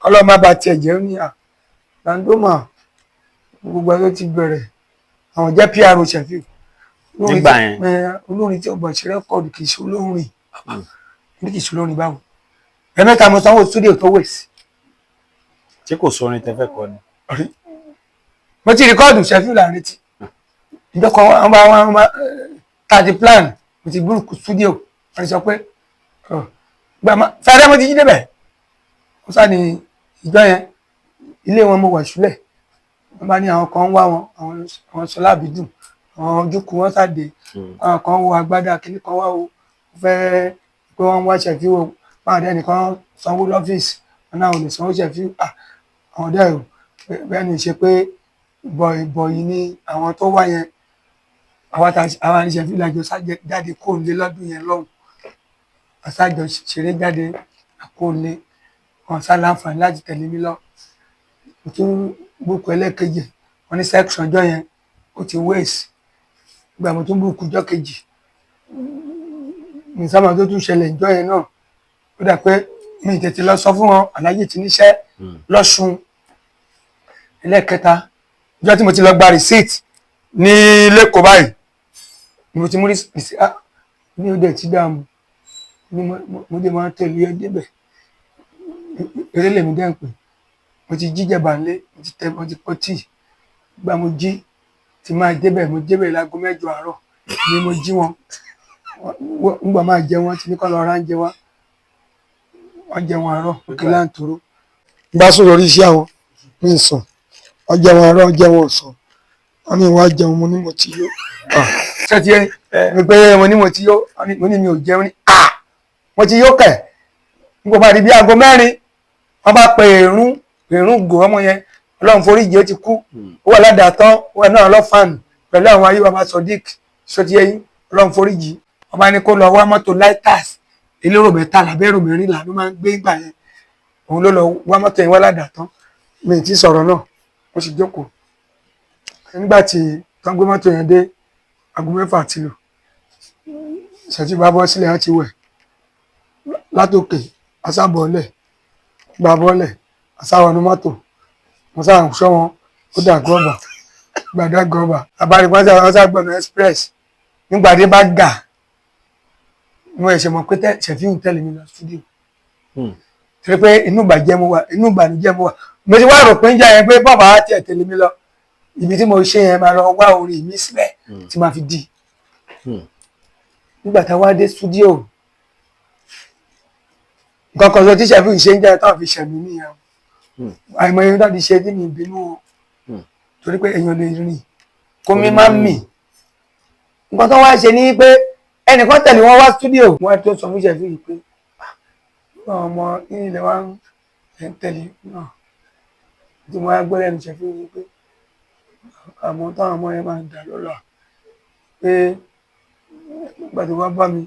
Speaker 1: ọlọ́mọ bá tiẹ̀ jẹ́. Ó ní à Landoma gbogbo ẹ̀ ló ti bẹ̀rẹ̀, àwọn jẹ́ PRO Sheffield.
Speaker 2: Nígbà yẹn.
Speaker 1: Olórin tí ọgbọ̀n ṣe record kì í ṣe olórin ní kì í ṣe olórin. Báwo? Ẹ̀mẹ́ta mo sanwó studio tó wèsì.
Speaker 2: Ṣé kò sórin tẹ́ fẹ́ kọ ni?
Speaker 1: Mo ti record, Sheffield là ń retí. Ìjọ kan wọn bá wọn bá tàbí plan, mo ti book studio, wọn ti sọ pé gbàmọ sáré, mo ti jí débẹ̀. Wọ́n sá ní ìjọ yẹn, ilé wọn mo wà sílẹ̀, wọ́n bá ní àwọn kan ń wá wọn, àwọn sọlá àbídùn, àwọn ojúkù wọn sáde, àwọn kan wọ agbádá kínní kan wá o fẹ́ pé wọ́n ń wá Ṣẹ̀fíù o. Báwọn dẹ́ni kan sanwó lọ́fíìsì wọn náà ò lè sanwó Ṣẹ̀fíù. Àwọn dẹ́ o bẹ́ẹ̀ ni ṣe pé bọ̀yì ni àwọn tó wá yẹn. Àwa ní Ṣẹ̀fíù làjọ jáde kó lé lọ́dún yẹn lọ́hùn, àṣàjọ ṣeré jáde kó lé wọn sá láǹfààní láti tẹ̀lé mi lọ. Mo tún book ẹlẹ́ẹ̀kejì, wọn ní section ọjọ́ yẹn ó ti waste. Ìgbà mo tún book ọjọ́ kejì ní sábà tó tún ṣẹlẹ̀ ìjọ yẹn náà, ó dà pé mi tètè lọ sọ fún wọn, aláyè tí níṣẹ́ lọ́sùn. Ẹlẹ́ẹ̀kẹta, ìjọ tí mo ti lọ gba receipt ní lẹ́kọ̀ọ́ báyìí ni mo ti mú receipt. Ah, ní ó dẹ̀ ti dààmú ní mo dé máa ń tẹ̀lé ẹ débẹ̀. Eré lèmi dẹ́ ń pè. Mo ti jí jẹ̀bà ńlé, mo ti tẹ, mo ti pọ̀ tíì. Gba mo jí tí máa débẹ̀, mo débẹ̀ láago 8 àárọ̀ ni mo jí wọn. Ngbà máa jẹ wọn ti ní kọ́ lọ ra oúnjẹ wá. Wọ́n jẹ wọn àárọ̀ òkè láǹtóró. N bá sùn lórí iṣẹ́ àwọn, mi ń sùn. Wọ́n jẹ wọn àárọ̀, wọ́n jẹ wọn ọ̀sán. Wọ́n ní wá jẹun, mo ní mo ti yó. Ṣé ti yẹ mi pé mo ní mo ti yó, mo ní mi ò jẹun ní à mo ti yó kẹ̀. N kò bá di bí aago 4, wọ́n bá pe èrún èrún gò ọmọ yẹn. Ọlọ́run foríjì, ó ti kú. Ó wà ládàá tán, ó wà náà lọ́fàánù pẹ̀lú àwọn ayé baba Sodiq. Ṣó ti yẹ yín? Ọlọ́run foríjì. Wọ́n bá ní kó lọ wá mọ́tò Lighters elérò 13 abẹ́rò 14 ló máa ń gbé ìgbà yẹn. Òun ló lọ wá mọ́tò yẹn wá ládàá tán. Mi ì tí sọ̀rọ̀ náà, mo sì jókòó. Nígbà tí tán gbé mọ́tò yẹn dé, aago 6 ti lù. Ṣètì bá bọ́ sílẹ̀, á ti wẹ̀ látòkè, asábọ̀ọ́lẹ̀ gba bọ́ọ̀lẹ̀, asáwọnú mọ́tò. Mo sáà ń sọ wọn, ó dà gọ́ọ̀bà gbàdá gọ́ọ̀bà abárípásá ọ̀sàgbọ̀nà express. Nígbà dé bá gà, mo ẹ̀ṣẹ̀ mọ̀ pé Ṣẹ̀fíù ń tẹ̀lé mi lọ studio, torí pé inú ìbàjẹ́ mo wà, inú ìbànújẹ́ mo wà. Mo ti wá rò pé ń jà yẹn pé bàbá á tiẹ̀ tẹ̀lé mi lọ ibi tí mo ṣe yẹn, máa lọ wá orin mi sílẹ̀ tí máa fi di. Nígbà tá a wá dé studio, nǹkan kan sọ tí Ṣẹ̀fíù ṣe ń jẹ́ táwọn fi ṣẹ̀mí nìyẹn. Àìmọye tó ti ṣe tí mi bínú o, torí pé èèyàn lè rìn kó mi má mì. Nǹkan tó wá ṣe ni pé ẹnìkan tẹ̀lé wọn wá studio, wọn tó sọ fún Ṣẹ̀fíù yìí pé àwọn ọmọ ilẹ̀ wa ń tẹ̀lé náà tí mo wá gbọ́ lẹ́nu Ṣẹ̀fíù yìí pé àmọ́ táwọn ọmọ yẹn máa ń dà lọ́la, pé nígbà tó wá bá mi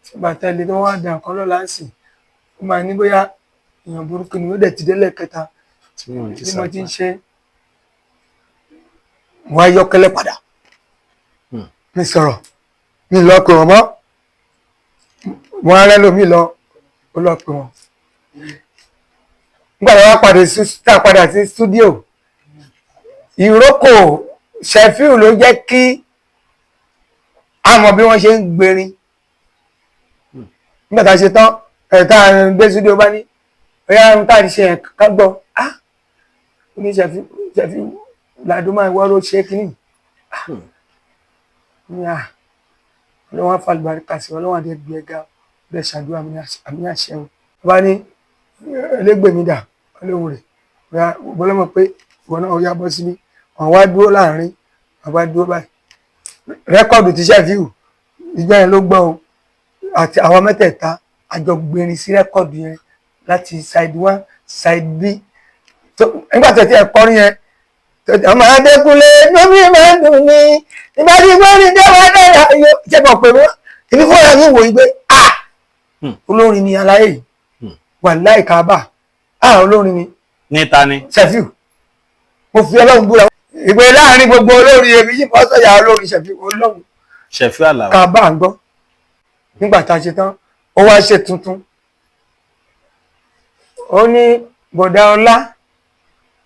Speaker 1: tí bá tẹ̀lé tó wá dà nǹkan lọ́la ń sìn, ó máa ní bóyá èèyàn burúkú ni. Ó dẹ̀ ti délẹ̀ kẹta
Speaker 2: tí wọ́n ti
Speaker 1: tí mo ti ń ṣe, mo wá yọ́kẹ́lẹ́ padà. Mi sọ̀rọ̀, mi lọ pè wọ́n mọ́. Mo á rẹ́ lómi lọ, ó lọ pè wọ́n. Nígbà tí wọ́n padà sí, tá a padà sí studio, ìrókò Ṣẹ̀fíù ló jẹ́ kí a mọ̀ bí wọ́n ṣe ń gbèrin. Nígbà tá a ṣe tán ẹ̀, tá a gbé studio, bá ní ọ̀yá ohun tá a ti ṣe yẹn ká gbọ́. Ah, ó ní Ṣẹ̀fíù, Ṣẹ̀fíù làdó máa wọ́ ló ṣe kínní ní à ọlọ́wọ́n afálùbáríkà sí ọlọ́wọ́n àti ẹgbẹ́ ẹ̀ga bẹ́ẹ̀ ṣàdúrà àmì àṣẹ o. Bá ní ẹlẹ́gbẹ̀mí dà ọlọ́run rẹ̀ bọ́lọ́mọ̀ pé ìwọ náà ó yá bọ́ síbí. Àwọn wá dúró láàrin, àwọn wá dúró báyìí. Record ti Ṣẹ̀fíù ìjọ yẹn ló gbọ́ o, àti àwọn mẹ́tẹ̀ẹ̀ta àjọ gbèrin sí record yẹn láti side one, side B. Nígbà tó ti ẹ̀ kọrin yẹn, ọmọ Adékúnlé lómi máa ń dùn ní nígbà tí wọ́n ní jẹ́wọ́ dára yóò jẹ́ mọ̀ pé wọ́n èmi fúnra mi wò ó pé a olórin ni aláyé yìí, wàláì kábà, a olórin ni.
Speaker 2: Níta ni.
Speaker 1: Ṣẹ̀fíù, mo fi Ọlọ́run búra ìpè láàrin gbogbo olórin, èmi yìí fọ́ sọ̀yà olórin Ṣẹ̀fíù Ọlọ́run.
Speaker 2: Ṣẹ̀fíù Àlàó.
Speaker 1: Kábà ń gbọ́. Nígbà tá a ṣe tán, ó wá ṣe tuntun, ó ní bọ̀dá ọlá,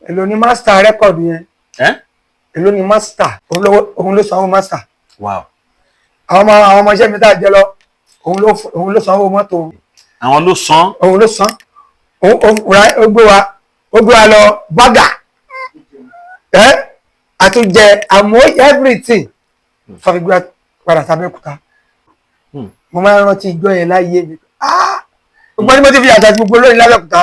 Speaker 1: èló ni master record yẹn?
Speaker 2: Ẹ́.
Speaker 1: Èló ni master? Òun ló sanwó master. Àwọn ọmọọṣẹ́ mi tá a jẹ lọ, òun ló sanwó mọ́tò.
Speaker 2: Àwọn ló san.
Speaker 1: Òun ló san. Ó gbé wa lọ bágà ẹ àtúnjẹ àmọ́ everything tó fi gbé wa padà sábẹ́òkúta. Mo máa ń rántí ìjọ yẹn láyé mi. Ah, gbogbo ní mo ti fi àṣà gbogbo lóyún lábẹ́òkúta.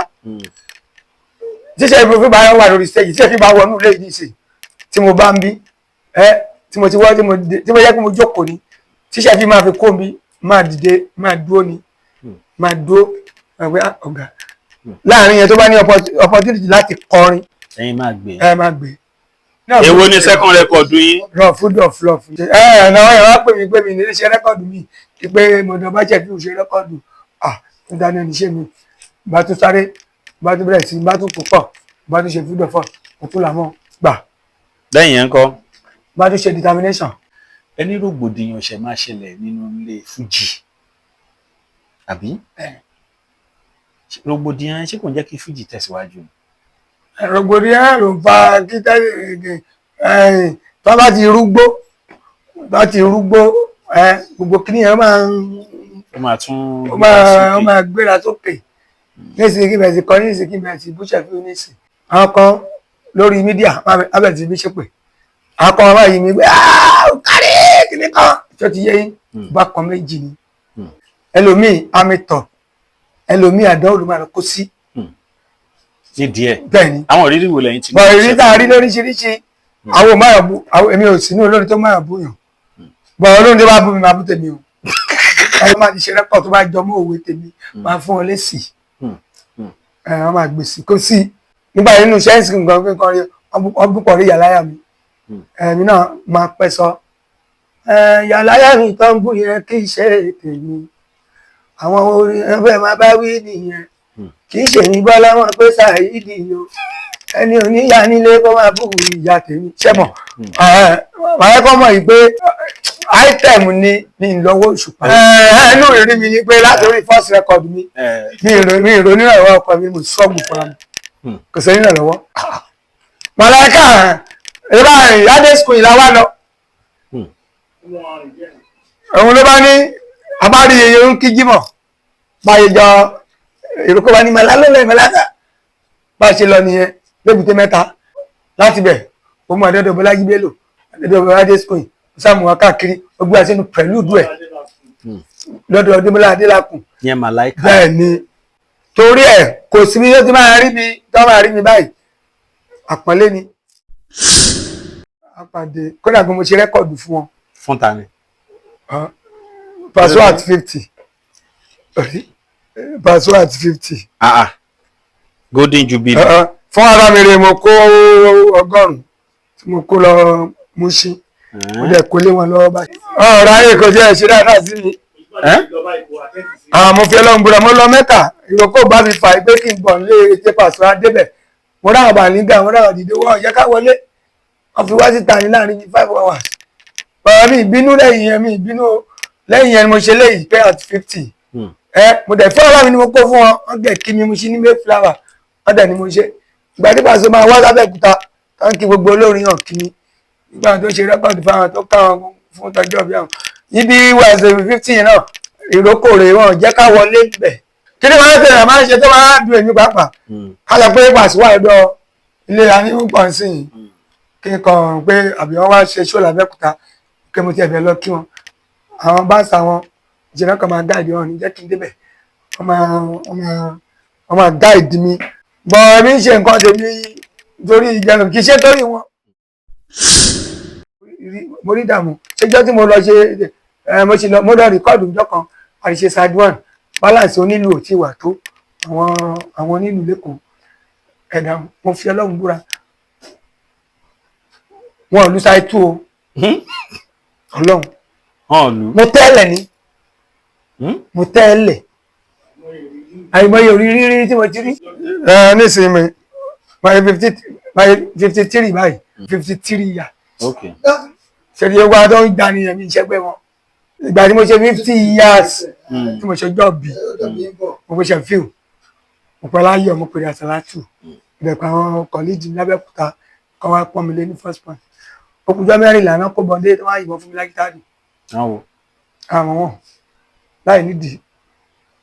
Speaker 1: Tíṣe ìfúnfún bá wà lórí stage, tíṣe ìfúnfún bá wọnú ilé yìí sí tí mo bá ń bí ẹ tí mo ti wọ́, tí mo dé, tí mo yẹ kí mo jókòó ni, tíṣe fi máa fi kó mi, máa dìde, máa dúró ni, máa dúró, máa gbé, "Ah, ọ̀gá." Láàrin yẹn, tó bá ní opportunity láti kọrin,
Speaker 2: Ẹ̀yin máa gbé.
Speaker 1: Ẹ máa gbé.
Speaker 2: Èwo ni second record yín?
Speaker 1: Rọ food of love. Ẹ ẹ náà ẹ wá pè mí pé mi ní ṣe record mi, pé mo dọ̀ bá jẹ́ fi ṣe record. Ah, níta ní oníṣẹ́ mi bá tún sáré, bá tún bẹ̀rẹ̀ sí, bá tún púpọ̀, bá tún ṣe food of love, mo tún làmọ́ gbà.
Speaker 2: Lẹ́yìn yẹn ńkọ́?
Speaker 1: Bá tún ṣe determination.
Speaker 2: Ẹni rògbòdìyàn ṣẹ̀ máa ṣẹlẹ̀ nínú ilé fújì, àbí? Rògbòdìyàn ṣé kò ń jẹ́ kí fújì tẹ̀síwájú ni?
Speaker 1: Rògbòdìyàn ló ń fa kí tẹ́lẹ̀ tó bá ti rúgbó, bá ti rúgbó ẹ, gbogbo kíní yẹn máa ń
Speaker 2: Ó máa tún
Speaker 1: ó máa gbéra sókè. Nísìnyí kí bẹ̀rẹ̀ sí kọ́, nísìnyí kí bẹ̀rẹ̀ sí búṣẹ̀ fún nísìnyí. Àwọn kan lórí media abẹ̀ ti bí ṣépè, àwọn kan wọ́n yìí mi pé ó kárí kíní kan tó ti yé yín. Bákan méjì ni. Ẹlòmíì àmì tọ̀, ẹlòmíì àdánwò ló máa lọ kó sí.
Speaker 2: Nídìí ẹ̀.
Speaker 1: Bẹ́ẹ̀ ni.
Speaker 2: Àwọn ìrírí wo lẹ́yìn tí
Speaker 1: Bọ̀ ìrírí tá a rí lóríṣiríṣi, àwọn ò máyà bú àwọn, èmi ò sí ní olórin tó máyà bú yàn. Bọ̀ olórin tó bá bú mi, máa bú tèmi o. Ẹni máa ti ṣe record tó bá jọ mọ́ òwe tèmi, máa fún ọ lésì. Ẹ wọ́n máa gbèsè kó sí nígbà nínú sẹ́ǹsì nǹkan pé nǹkan rí wọ́n bú pọ̀ rí yàláyà mi. Ẹ̀mí náà máa pẹ́ sọ yàláyà mi tó ń bú yẹn, kì í ṣe tèmi. Àwọn orin ẹgbẹ́ máa bá wí nìyẹn, kì í ṣe ní bọ́lá wọn pé Saheed o, ẹni oníyà nílé kó máa bú ìyá tèmi ṣẹ́mọ̀. Màá kọ́ mọ̀ yìí pé item ni mi ń lọ́wọ́ òṣùpá. Ẹnu ìrí mi ni pé látòrí first record mi, mi ìrò nírànlọ́wọ́ ọkọ mi, mo sọ́ọ̀bù fúnra mi, kò sẹ́yìn nírànlọ́wọ́. Màláíkà ìbá ìyáde school ìlà wa lọ. Òun ló bá ní abárí iye ń kí jímọ̀ báyìí jọ ìrókò bá ní màlá lọ́lẹ̀ màláíkà bá ṣe lọ nìyẹn lébùté mẹ́ta. Láti bẹ̀ ó mú àdọ́dọ̀ Bọ́lájí Bello, àdọ́dọ̀ Bọ́lájí school, ó sàmù wọn káàkiri, ó gbé wa sínú pẹ̀lú ẹ̀ lọ́dọ̀ Ọdúnmọ́lá Adélakùn.
Speaker 2: Yẹn Màláíkà.
Speaker 1: Bẹ́ẹ̀ ni, torí ẹ̀ kò sí bí ó ti máa rí mi tó máa rí mi báyìí, àpọ́nlé ni àpàdé. Kódà bí mo ṣe record fún wọn.
Speaker 2: Fún ta ni?
Speaker 1: Paso at 50, Paso at 50.
Speaker 2: Ah ah, Golden Jubilee.
Speaker 1: Fún ara mi rè, mo kó 100 tí mo kó lọ Mushin, mo dẹ̀ kó lé wọn lọ́wọ́ báyìí. Ọ̀rọ̀ ayé kò jẹ́ ìṣe dáadáa sí mi. Àwọn mo fi Ọlọ́run búra, mo lọ Mẹ́kà, ìrókò bá mi fà pé kí n bọ̀ nílé ètè Paso adébẹ̀. Mo ráwọn bàlíngà, mo ráwọn dìde, wọ́n yẹ ká wọlé, wọ́n fi wá síta ní láàrin bíi 5 hours. Bàbá mi ìbínú lẹ́yìn yẹn, mi ìbínú lẹ́yìn yẹn ni mo ṣe léyìí pé at 50. Ẹ mo dẹ̀ fún ọ̀rọ̀ mi ni mo kó fún wọn, wọ́n gẹ̀ kí mi, mo ṣí ní Mayflower, wọ́n dẹ̀ ni mo ṣe. Ìgbà tí Paso máa wá sábẹ́òkúta, tán kí gbogbo olórin hàn kí mi nígbà tó ṣe record fáwọn tó káwọn fún tọjọ́ bí àwọn ibi wàṣẹ 50 náà, ìrókò rè wọn jẹ́ ká wọlé bẹ̀. Kí ni wọ́n tẹ̀lé máa ń ṣe tó máa ń dùn èmi pàápàá? Ká lọ pé Paso wà lọ́dọ̀ ilé anígbọ̀n sí i, kí n kàn pé àbí wọ́n wá ṣe ṣó làbẹ́òkúta, kí mo ti ẹ̀fẹ̀ lọ kí wọn. Àwọn báṣà wọn ìṣẹ̀lẹ̀ kan máa guide wọn ní jẹ́ kí n débẹ̀, wọ́n máa guide mi bọ̀. Èmi ń ṣe nǹkan tèmi torí ìjẹun, kì í ṣe torí wọn. Mo rí ìdààmú ṣéjọ́ tí mo lọ ṣe ẹ, mo ṣe lọ, mo lọ record ìjọ kan, àṣìṣe side one, balance onílù ò tí wà tó àwọn onílù lẹ́kọ̀ọ́ ẹ̀dá. Mo fi Ọlọ́run búra, wọn ò lu side two o. Ọlọ́run.
Speaker 2: Hàn lù.
Speaker 1: Mo tẹ́lẹ̀ ni. Mo tẹ́lẹ̀ àìmọye òrírí tí mo ti rí. Ẹ nísìnyí mi my 53 báyìí, 53 year. Ṣèlú ewu tó ń gbani yẹn, mi ìṣẹ́gbẹ́ wọn. Ìgbà tí mo ṣe 50 years, tí mo ṣe ọjọ́ bí mo ṣe fíw, mo pẹ́ láyọ̀, mo pèrè àsàlátù ìdẹ̀kọ̀ àwọn colleague lábẹ́òkúta kan wá pọ́n mi lé ní first point. Okùnjọ́ 14 náà kó bọ́ndé tó wá yìnbọn fún mi lágítàdì.
Speaker 2: Àwọn wo?
Speaker 1: Àwọn wọn láì nídìí.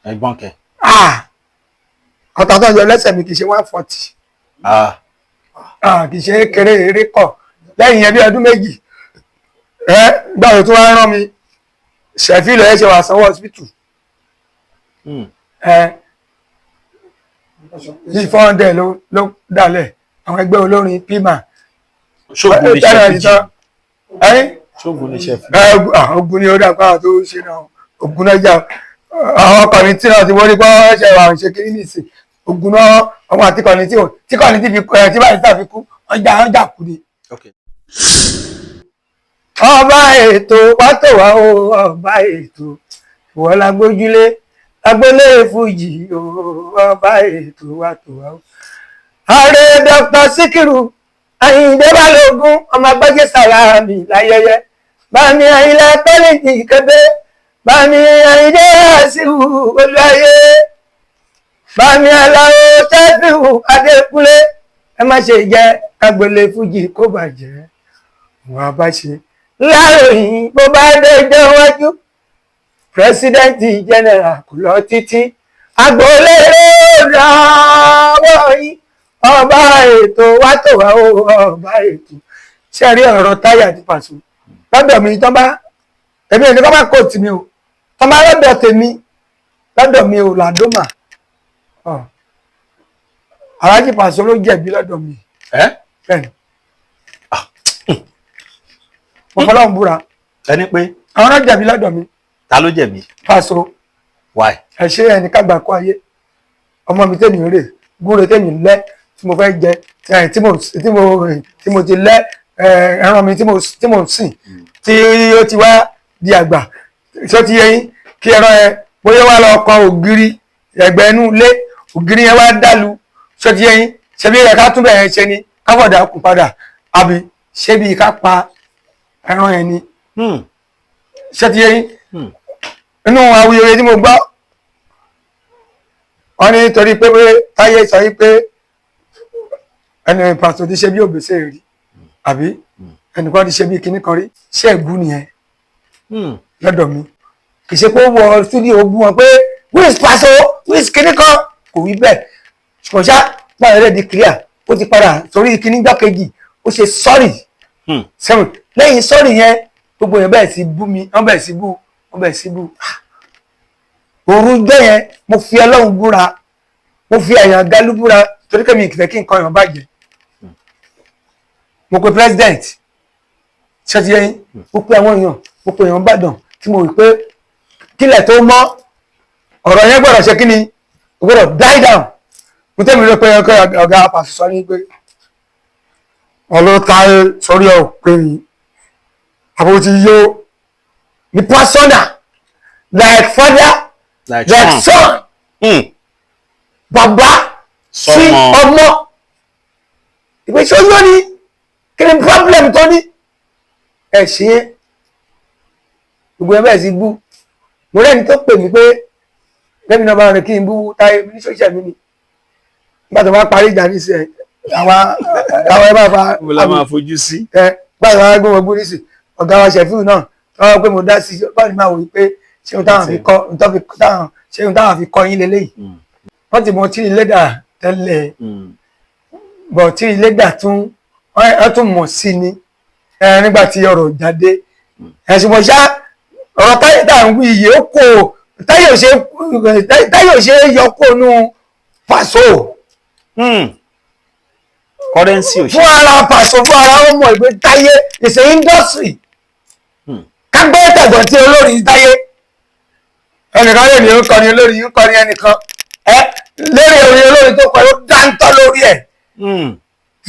Speaker 2: Ẹ̀gbọ́n kẹ.
Speaker 1: Ọ̀tá tó ń yọ lẹ́sẹ̀ mi kì í ṣe 140. Kì í ṣe kéré, eré kọ̀. Lẹ́yìn yẹn bí ọdún 2 ẹ gbà tó tún wá rán mi ṣẹ̀fí lọ ẹ ṣe wà sanwó hospital. Ẹ bí 400 ló dálẹ̀ àwọn ẹgbẹ́ olórin pima.
Speaker 2: Ṣógun ní iṣẹ́ fújì.
Speaker 1: Ẹ
Speaker 2: Ṣógun ní iṣẹ́ fújì.
Speaker 1: Ẹ ogun ni ó dà pa tó ṣe náà, ogun náà jà. Àwọn committee náà ti wọ́n rí pé wọ́n ṣe wà ń ṣe kiri nìsín, ogun náà àwọn àti committee tí committee fi kú ẹ tí báyìí sáà fi kú, wọ́n jà kú ni. Ọba ètò wá tó wá o, ọba ètò ìwọ la gbójúlé lágbólé fújì o, ọba ètò wá tó wá o. Ààrẹ Dr. Sikiru Ayinde Balógun, ọmọ agbájé sàlámì láyẹyẹ bámi Àyìnlá kọ́lẹ́jì kébé, bámi Àyìndé Àṣìwò Olúwayé, bámi Aláwo Ṣẹ́fíù Adékúnlé, ẹ má ṣe jẹ́ kágbélé fújì kó bàjẹ́. Wọn bá ṣe láròyìn bó bá dẹjọ́ wájú, president general kò lọ títí agboolé Dáwọ́ yín, ọba ètò wá tó wá o, ọba ètò. Ṣé ẹ rí ọ̀rọ̀ Táyé àti Pàṣọ lọ́dọ̀ mi? Tán bá èmi ò ní kọ́ bá kò tì mí o, tán bá lọ́dọ̀ tèmi, lọ́dọ̀ mi ò làdómà. Aláàjì Pàṣọ ló jẹ̀bi lọ́dọ̀ mi.
Speaker 2: Ẹ.
Speaker 1: Bẹ́ẹ̀ni, mo fọlọ́run búra.
Speaker 2: Ẹni pé
Speaker 1: Àwọn náà jẹ̀bi lọ́dọ̀ mi.
Speaker 2: Ta ló jẹ̀bi?
Speaker 1: Pàṣọ.
Speaker 2: Why?
Speaker 1: Ẹ ṣe ẹni kágbà kó ayé ọmọ mi tèmi rè gúnre tèmi lẹ tí mo fẹ́ jẹ, tí mo ti lẹ ẹran mi tí mo sìn tí ó ti wá di àgbà tí ó ti yẹ yín kí ẹran yẹn bóyá wá lọ kan ògiri ẹ̀gbẹ́ inú ilé, ògiri yẹn wá dàlú, tí ó ti yẹ yín, ṣebí ẹ ká túbẹ̀ yẹn ṣe ni káfọ̀dà kù padà, àbí ṣebí ká pa ẹran yẹn ni? Ṣé ti yẹ yín? Inú awuyewuye tí mo gbọ́, wọ́n ní torí pé Táyé sọ wípé ẹni pàṣẹ ti ṣe bí òbèsè rí, àbí ẹnìkan ti ṣe bí kinní kan rí, ṣé ẹ̀gún nìyẹn? Lọ́dọ̀ mi, kì í ṣe pé ó wọ studio bú wọn pé who is Paso, who is kinní kan, kò wí bẹ́ẹ̀. Ṣùgbọ́n ṣá báyọ̀ rẹ̀ di clear, ó ti padà sórí kinní gbákejì, ó ṣe sorry seven. Lẹ́yìn sorry yẹn, gbogbo yẹn bẹ̀rẹ̀ sí bú mi, wọ́n bẹ̀rẹ̀ sí bú, wọ́n bẹ̀rẹ̀ sí bú. Òru jẹ́ yẹn, mo fi Ọlọ́run búra, mo fi àyàn gálú búra, torí kẹ́mi ìkìfẹ́ kí nǹkan èèyàn bàjẹ́. Mo pe president, ṣé ti yẹn, mo pe àwọn èèyàn, mo pe èèyàn Ìbàdàn tí mo rí pé kílẹ̀ tó mọ́, ọ̀rọ̀ yẹn gbọ́dọ̀ ṣe kí ni, ó gbọ́dọ̀ die down. Mo tẹ́mi ló pé ọ̀gá Pàṣẹ sọ ní pé ọlọ́tàyé sórí ọ̀ pé àbò ti yó ní persona like father
Speaker 2: like
Speaker 1: like
Speaker 2: son.
Speaker 1: Son. Bàbá sí
Speaker 2: Sọmọ.
Speaker 1: ọmọ ìpè sóyún ni kí ni problem tó ní ẹ ṣe é, gbogbo ẹ bẹ́ẹ̀ sí bú. Mo rẹ́ni tó pè mí pé lẹ́mi náà bá rẹ̀ kí n bú Táyé ní social media nígbà tó bá parí ìjà ní ìsẹ̀ àwọn ẹ bá fa.
Speaker 2: Mo la máa fojú sí.
Speaker 1: Ẹ gbàgbọ́ àwọn agbóhùn ọgbọ́n nísì, ọ̀gá wa Ṣẹ̀fíù náà tọ́wọ́ pé mo dá sí, báwo ni máa wò pé ṣé ohun táwọn fi kọ́ ohun tó fi táwọn ṣé ohun táwọn fi kọ́ yín leléyìí? Wọ́n ti mọ tí lẹ́dà tẹ́lẹ̀ bọ̀, tí lẹ́dà tún wọ́n tún mọ̀ sí ni ẹ nígbà tí ọ̀rọ̀ jáde ẹ̀sùn mọ̀ ṣá. Ọ̀rọ̀ Táyé tá à ń wí yìí, ó kò Táyé ò ṣe, Táyé ò ṣe é yọ kó nú Pàṣọ.
Speaker 2: Currency ò ṣe.
Speaker 1: Fún ara Pàṣọ, fún ara ó mọ̀ ìpè Táyé is a industry. Kágbé tẹ̀gbọ́n tí olórin Táyé ẹnìkan lè ní ó kọrin olórin, ó kọrin ẹnìkan ẹ lórí orin olórin tó kọ, ó dáńtọ́ lórí ẹ̀.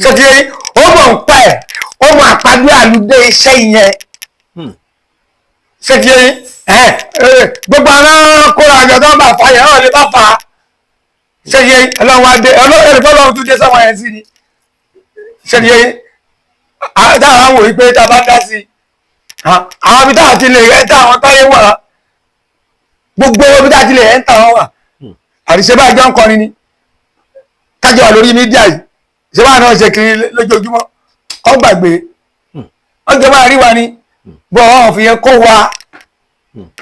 Speaker 1: Ṣé ti ó mọ̀ ń pa ẹ̀, ó mọ̀ àpàdé àlùdé iṣẹ́ yẹn. Ṣé ti ẹ gbogbo àwọn kóra àjọ tó ń bá fa yẹn ọ̀ lè bá fa. Ṣé ti Ọlọ́run wá dé, Ọlọ́run fọlọ́run tún dé sọ́wọ́n yẹn sí ni. Ṣé ti táwọn àwọn wòye pé tá a bá dá sí àwọn ibi táwọn ti lè ẹ́ tá àwọn táyé wà, gbogbo ibi táwọn ti lè ẹ́ ń tà wọ́n wà. Àríṣe bá jọ ń kọrin ni kájọ wà lórí media yìí, ṣé báà náà ṣe kiri lójoojúmọ́ kọ́ gbàgbé wọ́n jọ máa rí wa ni bọ́ wọn fi yẹn kó wa.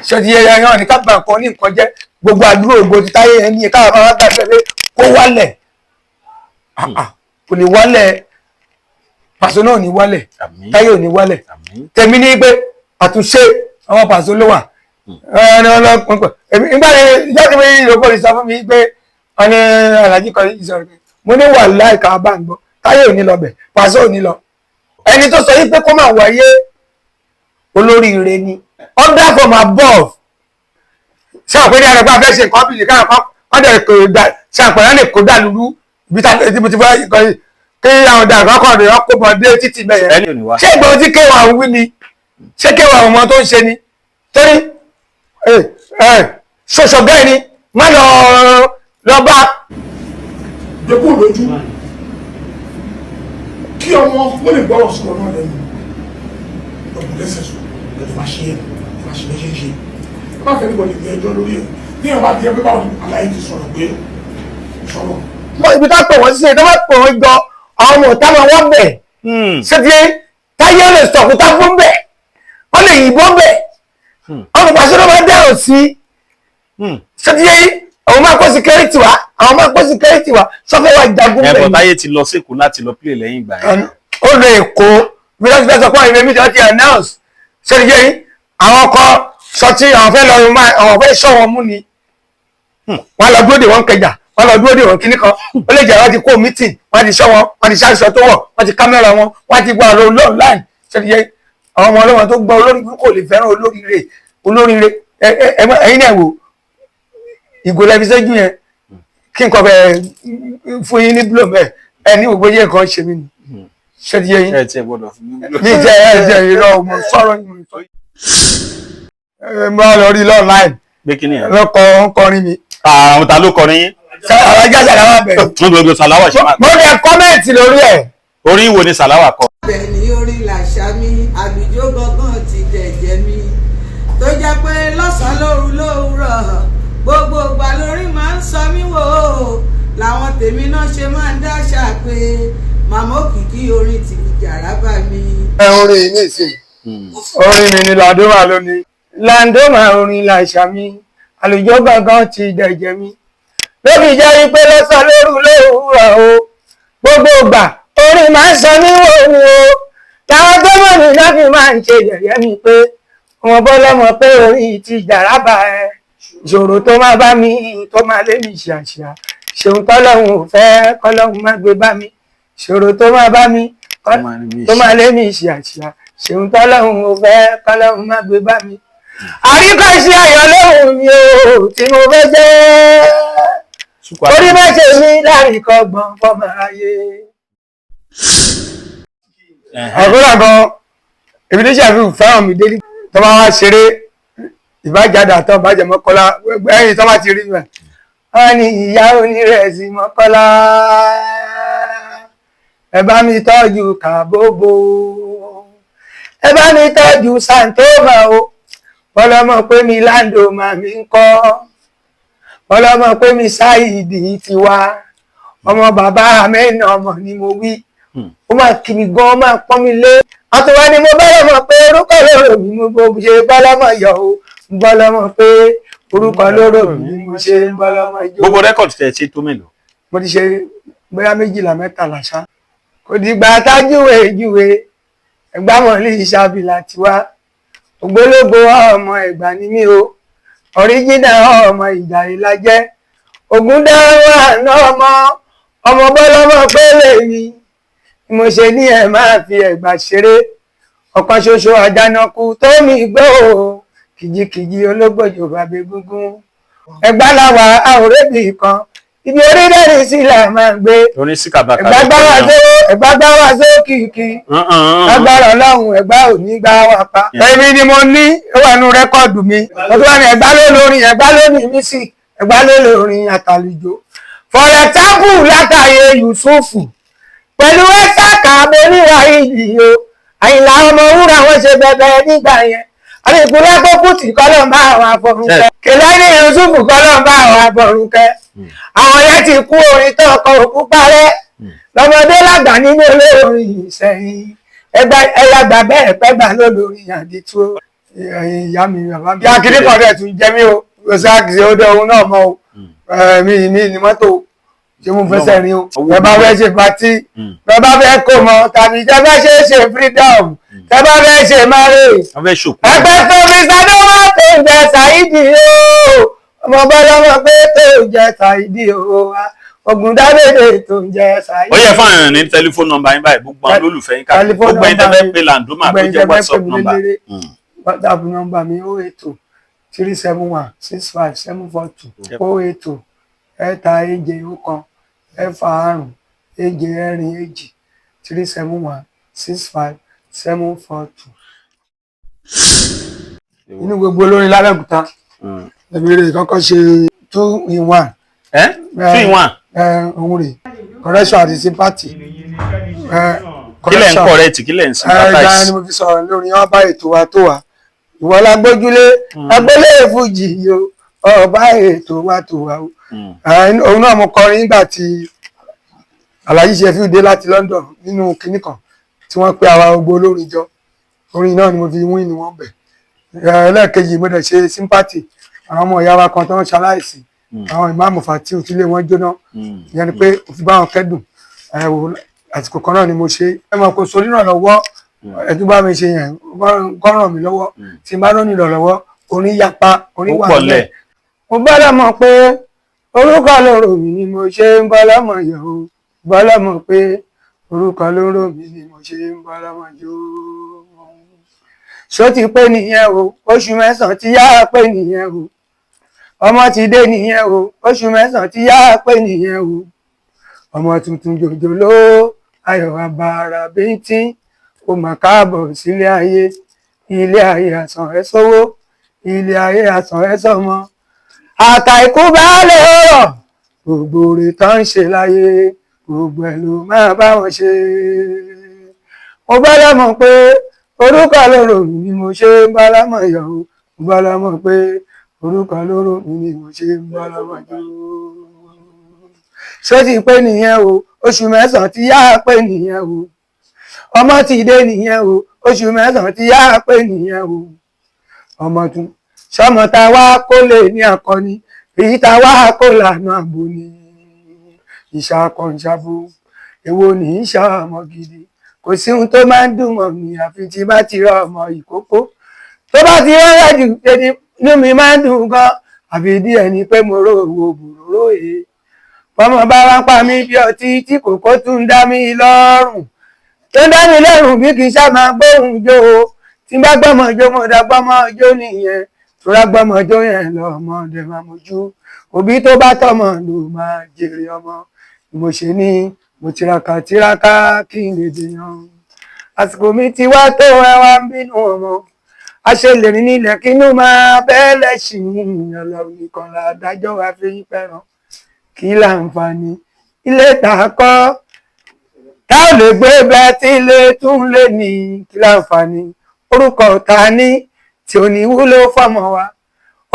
Speaker 1: Ṣé ti yẹ yẹn ní ká bá nǹkan ní nǹkan jẹ́, gbogbo àdúrà ògo ti Táyé yẹn ní káwọn máa gbàgbé pé kó wálẹ̀. Kò lè wálẹ̀, Pàṣọ náà ò ní wálẹ̀.
Speaker 2: Àmín.
Speaker 1: Táyé ò ní wálẹ̀.
Speaker 2: Àmín.
Speaker 1: Tèmi ní pé àtúnṣe àwọn Pàṣọ ló wà ẹni ọlọ́pàá. Èmi nígbà yẹn ìjọ tí mo yí ìròpọ̀ lè sọ fún mi pé wọn ní alájí kan ìsọ̀rọ̀ pé mo ní wà láìka bá ń gbọ́, Táyé ò ní lọ bẹ̀, Pàṣọ ò ní lọ. Ẹni tó sọ yí pé kó máa wáyé, olóríire ni, order from above. Ṣé àpẹẹrẹ àrẹ̀pá fẹ́ ṣe nǹkan bìlì káwọn kan wọ́n dẹ̀ kò dà, ṣé àpẹẹrẹ lè kó dà lulú ibi tá a ti fẹ́ kọ́ yìí kí àwọn dà kọ́kọ́ rẹ̀ ọkọ̀ bọ̀ dé títì mẹ́yẹn?
Speaker 2: Ẹni ò ní wá.
Speaker 1: Ṣé ìgbà tí kéwàá ń wí ni, ṣé kéwàá ọmọ tó ń ṣe ni? Torí ṣoṣo bẹ́ẹ̀ ni má lọ lọ bá.
Speaker 4: Dẹ́kun lójú kí ọmọ ó lè gbọ́rọ̀ sí ọ̀nà lẹ́nu ọ̀gbọ̀n lẹ́sẹ̀ sùn ẹ̀ tó bá ṣe ẹ̀ tó bá ṣe lẹ́sẹ̀ ṣe ẹ má fẹ́ níbo lè gbé ẹjọ́ lórí ẹ̀ ní ọba bí ẹgbẹ́ báwo ni àlàyé ti sọ̀rọ̀ pé sọ̀rọ̀.
Speaker 1: Mọ ibi tá pè wọ́n sí, tó bá pè wọ́n jọ, àwọn ọmọ ọ̀tá máa wọ́n bẹ̀. Ṣé ti Táyé lè sọ̀kúta fún bẹ̀, wọ́n lè yìnbọn bẹ̀, ọmọ Pàṣẹ ló máa dẹ̀rọ̀ sí. Ṣé ti Àwọn máa kó security wá, àwọn máa kó security wá, sọfẹ́ wa jagun.
Speaker 2: Ẹ
Speaker 1: bẹ́ẹ̀
Speaker 2: bọ̀
Speaker 1: ni.
Speaker 2: táyé ti lọ sÉkòó láti lọ play lẹ́yìn ìgbà yẹn.
Speaker 1: Ó lọ Èkó bí wọ́n ti fẹ́ sọ pé àwọn ìwé mi ti announce ṣé ti jẹ́ yín, àwọn kan sọ tí àwọn fẹ́ lọ máa, àwọn fẹ́ sọ wọn mú ni, wọ́n lọ dúró dè wọ́n kẹjà, wọ́n lọ dúró dè wọ́n kíní kan. Ó lè jẹ́ wọ́n ti kó meeting, wọ́n ti sọ wọn, wọ́n ti ṣàṣọ tó wọ̀, wọ́n ti kámẹ́rà wọn, wọ́n ti gbọ́ àlọ́ online. Ṣé ti jẹ́ yín? Àwọn ọmọ ọlọ́wọ́n tó gbọ́ olórí kò lè fẹ́ràn olóríire, olóríire. Ẹ̀yin náà wò ìgò lẹ́fi sẹ́jú yẹn, kí nǹkan fẹ́ fún yín ní blow bẹ́ẹ̀ ẹ ní ògbóyè nǹkan ṣe mí ni. Ṣé ti yé yín?
Speaker 2: Ẹ tiẹ̀ gbọ́dọ̀ fún mi.
Speaker 1: Mi jẹ́ ẹ jẹ́ irọ́, mo sọ̀rọ̀ yín, mo sọ. Ẹ máa lọ rí online.
Speaker 2: Pé kí ni ẹ.
Speaker 1: Lọ́kọ̀ ń kọrin mi.
Speaker 2: Àwọn ta ló kọrin yín?
Speaker 1: Alájà Sàláwà bẹ̀rẹ̀.
Speaker 2: Wọ́n gbogbo Sàláwà ṣe máa.
Speaker 1: Mo dẹ̀ comment lórí ẹ̀.
Speaker 2: Orí wo ni Sàláwà kọ?
Speaker 5: Bẹ́ẹ̀ ni orin làṣà mi, àlùjó gangan ti dẹ̀jẹ̀ mi, tó jẹ́ pé lọ́sàn-án, lóru, lówùrọ̀, gbogbo ìgbà lórí máa ń sọ mí wò ó. Làwọn tèmi náà ṣe máa ń dáṣà pé màmá òkìkí orin ti jàrá bá mi.
Speaker 1: Ẹ orin yìí ní ìsìn, orin mi ni Landoma lónìí. Landoma, orin làṣà mi, àlùjọ gangan ti dẹ̀jẹ̀ mi, lóbi jẹ́ wípé lọ́sàn-án, lóru, lówùrọ̀ o, gbogbo ìgbà orin máa ń sọ mí wò ni o. Táwọn tó mọ̀ mí náà fi máa ń ṣe yẹ̀yẹ́ mi pé ọmọ bọ́lọ́mọ pé orin ti jàrá bá ẹ, ìṣòro tó máa bá mi, tó máa lé mi ṣàṣà, ṣeun tọ́lọ́hun ò fẹ́ kọ́lọ́hun má gbé bá mi, ìṣòro tó máa bá mi, tó máa lé mi ṣàṣà, ṣeun tọ́lọ́hun ò fẹ́ kọ́lọ́hun má gbé bá mi. Àríkọ́ṣe ayọ̀ lóhùn mi o tí mo fẹ́ jẹ́ orí má ṣe mí láàrin kọgbọ̀n fọmọ ayé. Ọ̀gbọ́n gan èmi ní sàfihàn fẹ́ràn mi délé tó bá wá ṣeré ìbájáde àtọ́ ìbájẹ́ mọ́kọ́lá ẹ̀yìn tó bá ti rí mi, wọ́n ní ìyá onírẹ̀sì mọ́kọ́lá, ẹ bá mi tọ́jú kàbóbó, ẹ bá mi tọ́jú santoma o, bọ́lọ́mọ pé mi láńdò màmí ń kọ́, bọ́lọ́mọ pé mi sáìdì tiwa, ọmọ bàbá amẹ́nà ọmọ ni mo wí. Ó máa kí mi gan, ó máa pọ́n mi lé. Àtúwá ni mo bọ́lọ́mọ pé orúkọ lóró mi mo bó ṣe bọ́lọ́mọ yọ o, bọ́lọ́mọ pé orúkọ lóró mi mo ṣe bọ́lọ́mọ yọ.
Speaker 2: Gbogbo record tẹ̀ ṣe tó mélòó?
Speaker 1: Mo ti ṣe bóyá 12, 13 ṣá. Kò dìgbà tájúwe júwe ẹgbàmọ̀lì ìṣàbìlà tiwa, ògbólógbò ọmọ Ẹ̀gbá ni mí o, ọ̀ríjìnà ọmọ ìjà ìlàjẹ́ ògúndáwà náà, ọmọ ọmọ bọ́lọ́mọ pélé mi mo ṣe ní ẹ máa fi Ẹ̀gbá ṣeré. Ọ̀kan ṣoṣo àjànàkú tó mi gbó o, kìjikìji ológbòjò bàbá egúngún. Ẹ̀gbá làwà, àwòrán kan ibi orílẹ̀-èdè sí là máa ń gbé.
Speaker 2: Orin síkàbàkà.
Speaker 1: Ẹ̀gbá gbá wá só, Ẹ̀gbá gbá wá só kìkì, agbára Ọlọ́run, Ẹ̀gbá ò ní gbá wa pa. Èmi ni mo ní, ó wà nínú record mi. Mo tún wà ní Ẹ̀gbá ló lórin, Ẹ̀gbá ló ní music, Ẹ̀gbá ló lórin àtàlùjọ. For example, látàyè Yusufu pẹ̀lú ẹ́sàkà boníwà ìlì o, Àyìnlá ọmọ wúrà, wọn ṣe bẹbẹ nígbà yẹn. Àti ìpínlẹ̀ kókùtì kọ́lọ̀ ń bá àwọn afọ̀rúnkẹ́, kìlẹ́ni Yusufu kọ́lọ̀ ń bá àwọn afọ̀rúnkẹ́. Àwọn yẹn ti kú, orin tó ọkọ̀ òkú parẹ́ lọ́mọdé lágbà nínú olórin Ìsẹ̀yìn. Ẹ̀yà gbà bẹ́ẹ̀ pẹ́gbà lólórin àdìtú. Ìyá mi, bàbá mi. Ìyá kìíní kan dẹ̀ tún jẹ mí o, ṣáàkì ó dé ohun náà mọ́ o. Mi ní mọ́tò ṣé mo fẹsẹ̀ rìn o. Ẹ bá fẹ́ ṣe party, ẹ bá fẹ́ kó mọ, tàbí tẹ bá ṣe ṣe freedom, tẹ bá fẹ́ ṣe marriage,
Speaker 2: Wọ́n fẹ́ ṣòkú.
Speaker 1: Ẹgbẹ́ tó mi sádọ́mọ́ tó ń jẹ Saidi o, ọmọ bọ́lọ́mọ pé tó ń jẹ Saidi o, ogun dábèdè tó ń jẹ Saidi.
Speaker 2: Ó yẹ fún àyàn ní telephone number yín báyìí, gbogbo àwọn olólùfẹ́ yín káàkiri,
Speaker 1: Telephone
Speaker 2: gbogbo ẹ̀yin tẹ́
Speaker 1: number
Speaker 2: fẹ́
Speaker 1: mi.
Speaker 2: pé Landoma
Speaker 1: Gbogbo
Speaker 2: tó
Speaker 1: ẹ̀yin
Speaker 2: jẹ́
Speaker 1: tẹ́ fẹ́
Speaker 2: WhatsApp
Speaker 1: pè mí
Speaker 2: number.
Speaker 1: lélẹ́rẹ́. WhatsApp number mi, 08237165742. 082 371 65742, 37165742. Inú gbogbo olórin lábẹ́òkúta, ẹ̀mí rè kọ́kọ́ ṣe two in one.
Speaker 2: Ẹ two in one.
Speaker 1: Òun rè correction àti sympathy.
Speaker 2: Kí lẹ̀ ń correct, kí lẹ̀ ń
Speaker 1: Ẹ̀ẹ́dá ni
Speaker 2: sympathize?
Speaker 1: mo fi sọ̀rọ̀ lórí wọn bá ètò wa tó wa, ìwọ la gbójúlé agbélé fújì yìí o, ọba ètò wa tó wa o. Òun náà mo kọrin nígbà tí Alhaji Sefiu dé láti London nínú kinní kan tí wọ́n pe àwa gbogbo olórin jọ. Orin náà ni mo fi wín ni wọ́n bẹ̀. Ẹlẹ́ẹ̀kejì, mo dẹ̀ ṣe sympathy àwọn ọmọ ìyá wa kan tó ń ṣaláìsí. Àwọn ìmáàmù Fatiu tí ilé wọn jóná, ìyẹn ni pé ó fi bá wọn kẹ́dùn. Ẹ wò, àsìkò kan náà ni mo ṣe. Ẹ mọ̀ kó sórí náà lọ́wọ́, ẹ tún bá mi ṣe yẹn kọ́ ràn mí lọ́wọ́. Tí n bá rán nílò lọ́wọ́, orin yapa, orin
Speaker 2: Ó
Speaker 1: wà
Speaker 2: pọ̀
Speaker 1: nílẹ̀.
Speaker 2: lẹ̀.
Speaker 1: Mo gbọ́dọ̀ mọ̀ pé orúkọ lóró mi ni mo ṣe ń bọ́ lọ́mọ yọ̀ o. Gbọ́dọ̀ mọ̀ pé orúkọ lóró mi ni mo ṣe ń bọ́ lọ́mọ yọ̀ o. Ṣó ti pé nìyẹn o? Oṣù 9 ti yá pé nìyẹn o. Ọmọ ti dé nìyẹn o. Oṣù 9 ti yá pé nìyẹn o. Ọmọ tuntun jòjòló, ayọ̀ àbàrà bíntín, ó mà káàbọ̀ sílé ayé. Ilé ayé àsàn ẹ sówó, ilé ayé àsàn ẹ sọmọ, àtàìkú baálé ọ̀rọ̀, gbogbo rẹ̀ tó ń ṣe láyé, gbogbo ẹ̀ ló máa bá wọn ṣe. Mo gbọ́dọ̀ mọ̀ pé orúkọ lóró mi ni mo ṣe ń bá lámọ̀ yọ̀ o. Mo gbọ́dọ̀ mọ̀ pé orúkọ lóró mi ni mo ṣe ń bá lámọ̀ yọ̀ o. Ṣó ti pé nìyẹn o? Oṣù 9 ti yá pé nìyẹn o. Ọmọ ti dé nìyẹn o. Oṣù 9 ti yá pé nìyẹn o. Ọmọ tún sọmọ tá a wá kó lè ní akọni, èyí tá a wá kó lànà àbò ní ìṣàkọ̀ǹṣàbò, èwo ní í ṣàmọ gidi. Kò sí ohun tó máa ń dùn mọ́ mi àfi tí bá ti rọ ọmọ ìkókó tó bá ti rẹ́rẹ́ jù, inú mi máa ń dùn gan, àfi díẹ̀ ni pé mo rò owó bòróró èé bọ́mọ bá wá ń pa mí bí ọtí tí kòkó tún ń dá mi lọ́rùn, tó ń dá mi lọ́rùn bí kì í ṣá máa gbóhùn jó o. Tí n bá gbọ́mọ jó, mo dá gbọ́mọ jó nìyẹn. Tóra gbọ́mọ jó yẹn lọ́mọdé máa mojú òbí tó bá tọ́mọ ló máa jèrè ọmọ. Mo ṣe ní mo tiraka tiraka kí n lè dèèyàn, àsìkò mi ti wá tó. Ẹ wá ń bínú ọmọ aṣèlérí nílẹ̀ kínú máa bẹ́ẹ̀lẹ̀ sí i. Ọlọ́run nìkan ládájọ́ wa fi ń fẹ́ràn kí láǹfààní ilé tá a kọ́ tá ò lè gbé bẹ́ẹ̀ tí ilé tún lè ní. Kí láǹfààní orúkọ ta ní tí ò ní wúlò fọ́mọ wa?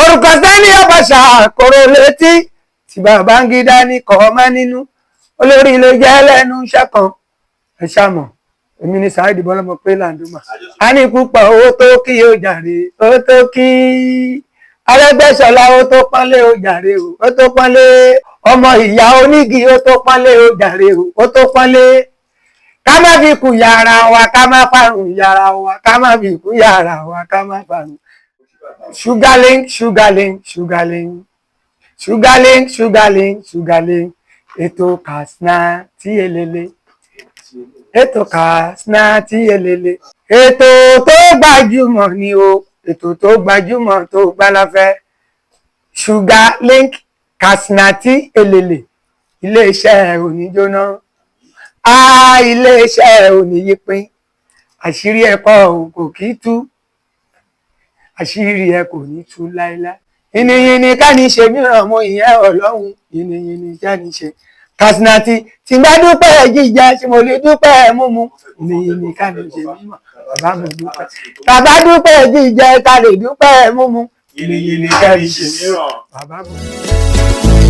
Speaker 1: Orúkọ sẹ́ni ọbaṣà kòrò létí tí Babangida ní kọ́ má nínú olórí ló jẹ́ lẹ́nu iṣẹ́ kan. Ẹ ṣàmọ̀, èmi ní Saheed Bọ́lọ́mọ pé làǹdùmá a ní púpọ̀. Owó tó kí ó jàre, ó tó kí Arẹ́gbẹ́ṣọlá, ó tó pọ́nlé, ó jàre o, ó tó pọ́nlé. Ọmọ ìyá onígi, ó tó pọ́nlé, ó jàre o, ó tó pọ́nlé. Ká má fi kù yàrá wa, ká má parun yàrá wa, ká má fi kú yàrá wa, ká má parun. Sugarlink, Sugarlink, Sugarlink, Sugarlink, Sugarlink, Sugarlink, ètò Katsina tí elele, ètò Katsina tí elele, ètò tó gbajúmọ̀ ni o, ètò tó gbajúmọ̀ tó gbálafẹ́. Sugarlink Katsina tí elele, iléeṣẹ́ oníjóná a, iléeṣẹ́ oníyípín. Àṣírí ẹ̀kọ́ kò kí tú, àṣírí ẹ kò ní tú láéláé. Yìnyín ká ní ṣe mìíràn mọ ìyẹn Ọlọ́run. Yìnyín ká ní ṣe Katsina tí tí bá dúpẹ́ jíjẹ tí mo lè dúpẹ́ mímu. Yìnyín ká ní ṣe mímọ́ bàbá mi dúpẹ́, bàbá dúpẹ́ jíjẹ ká lè dúpẹ́ mímu.
Speaker 3: Yìnyín ká ní ṣe mìíràn.
Speaker 1: Bàbá mi.